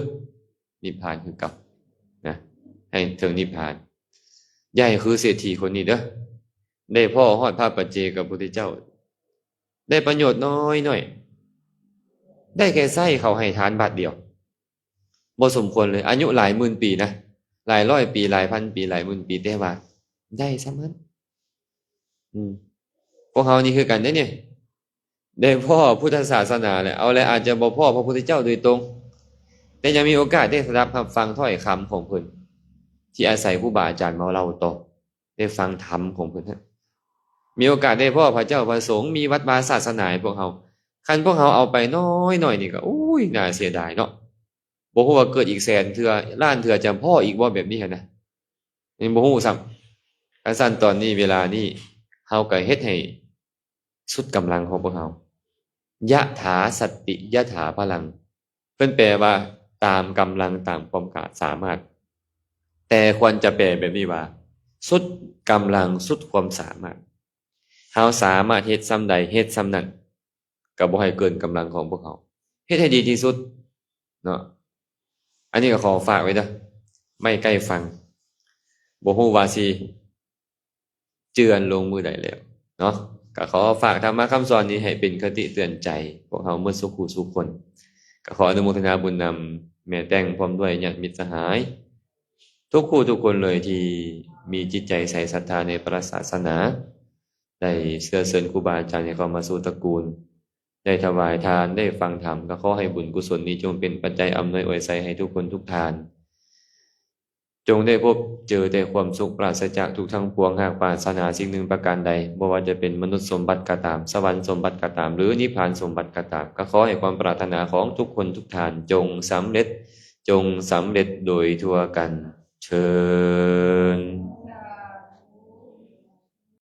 ນິບພານຄືເກົ່ານະ, ໃຫ້ເຖິງນິບພານ. ຢ່າໃຫ້ຄືເສດຖີຄົນນີ້ເດີ, ໄດ້ພໍ້ຮອດພະປັດເຈກະພຸດທະເຈົ້າ, ໄດ້ປະໂຫຍດນ້ອຍໆ, ໄດ້ແຄ່ໃຊ້ເຂົ້າໃຫ້ທານບາດດຽວ. ບໍ່ສົມຄວນເລີຍ. ອາຍຸຫຼາຍໝື່ນປີນະ, ຫຼາຍຮ້ອຍປີ, ຫຼາຍພັນປີ, ຫຼາຍໝື່ນປີ, ແຕ່ວ່າໄດ້ສ່ຳນັ້ນ. ອືມ ພວກເຮົານີ້ຄືກັນເດ້ນີ້, ໄດ້ພໍ້ພຸດທະສາສະໜາແລ້ວ, ເອົາແລ້ວ ອາດຈະບໍ່ພໍ້ພະພຸດທະເຈົ້າໂດຍຕົງ, ແຕ່ຍັງມີໂອກາດໄດ້ສະດັບຮັບຟັງຖ້ອຍຄຳຂອງເພິ່ນ ທີ່ອາໄສຄູບາອາຈານມາເລົ່າຕໍ່. ໄດ້ຟັງທຳຂອງເພິ່ນ, ມີໂອກາດໄດ້ພໍ້ພະເຈົ້າພະສົງ, ມີວັດວາສາສະໜາໃຫ້ພວກເຮົາ. ຄັນພວກເຮົາເອົາໄປນ້ອຍໆນີ້ກໍ ໂອ້ຍ ໜ້າເສຍດາຍເນາະ. ບໍ່ຮູ້ວ່າເກີດອີກແສນເທື່ອ, ລ້ານເທື່ອ ຈະພໍ້ອີກບໍ່ແບບນີ້ຫັ້ນນະ, ຍັງບໍ່ຮູ້ຊ້ຳ. ຄັນຊັ້ນຕອນນີ້ ເວລານີ້ ເຮົາກໍເຮັດໃຫ້ ສຸດກຳລັງຂອງພວກເຮົາ. ຍະຖາສັດຕິ ຍະຖາພະລັງ, ເພິ່ນແປວ່າ ຕາມກຳລັງ ຕາມຄວາມກະສາມາດ, ແຕ່ຄວນຈະແປແບບນີ້ວ່າ ສຸດກຳລັງ ສຸດຄວາມສາມາດ. ເຮົາສາມາດເຮັດສ່ຳໃດ ເຮັດສ່ຳນັ້ນ, ກໍບໍ່ໃຫ້ເກີນກຳລັງຂອງພວກເຮົາ, ເຮັດໃຫ້ດີທີ່ສຸດເນາະ. ອັນນີ້ກໍຂໍຝາກໄວ້ເດີ, ໄວ້ໃກ້ຟັງ, ບໍ່ຮູ້ວ່າຊິ ເຈື່ອນລົງມື້ໃດແລ້ວເນາະ. ກໍຂໍຝາກທຳມະຄຳສອນນີ້ໃຫ້ເປັນຄະຕິເຕືອນໃຈພວກເຮົາໝົດສູ່ຄູ່ສູ່ຄົນ. ກໍຂໍອະນຸໂມທະນາບຸນນຳແມ່ແຕ່ງ ພ້ອມດ້ວຍຍາດມິດສະຫາຍ ທຸກຄູ່ທຸກຄົນເລີຍ ທີ່ມີຈິດໃຈໃສສັດທາໃນພະສາສະໜາ, ໄດ້ເຊື້ອເຊີນຄູບາອາຈານໃຫ້ເຂົ້າມາສູ່ຕະກູນ, ໄດ້ຖວາຍທານ, ໄດ້ຟັງທຳ, ກໍຂໍໃຫ້ບຸນກຸສົນນີ້ຈົ່ງເປັນປັດໄຈອຳນວຍອວຍໄຊໃຫ້ທຸກຄົນທຸກທ່ານ. จงได้พบเจอแต่ความสุขปราศจากทุกข์ทั้งปวง หากปรารถนาสิ่งหนึ่งประการใด บ่ว่าจะเป็นมนุษย์สมบัติก็ตาม สวรรค์สมบัติก็ตาม หรือนิพพานสมบัติก็ตาม ก็ขอให้ความปรารถนาของทุกคนทุกท่านจงสำเร็จ จงสำเร็จโดยทั่วกันเทอญ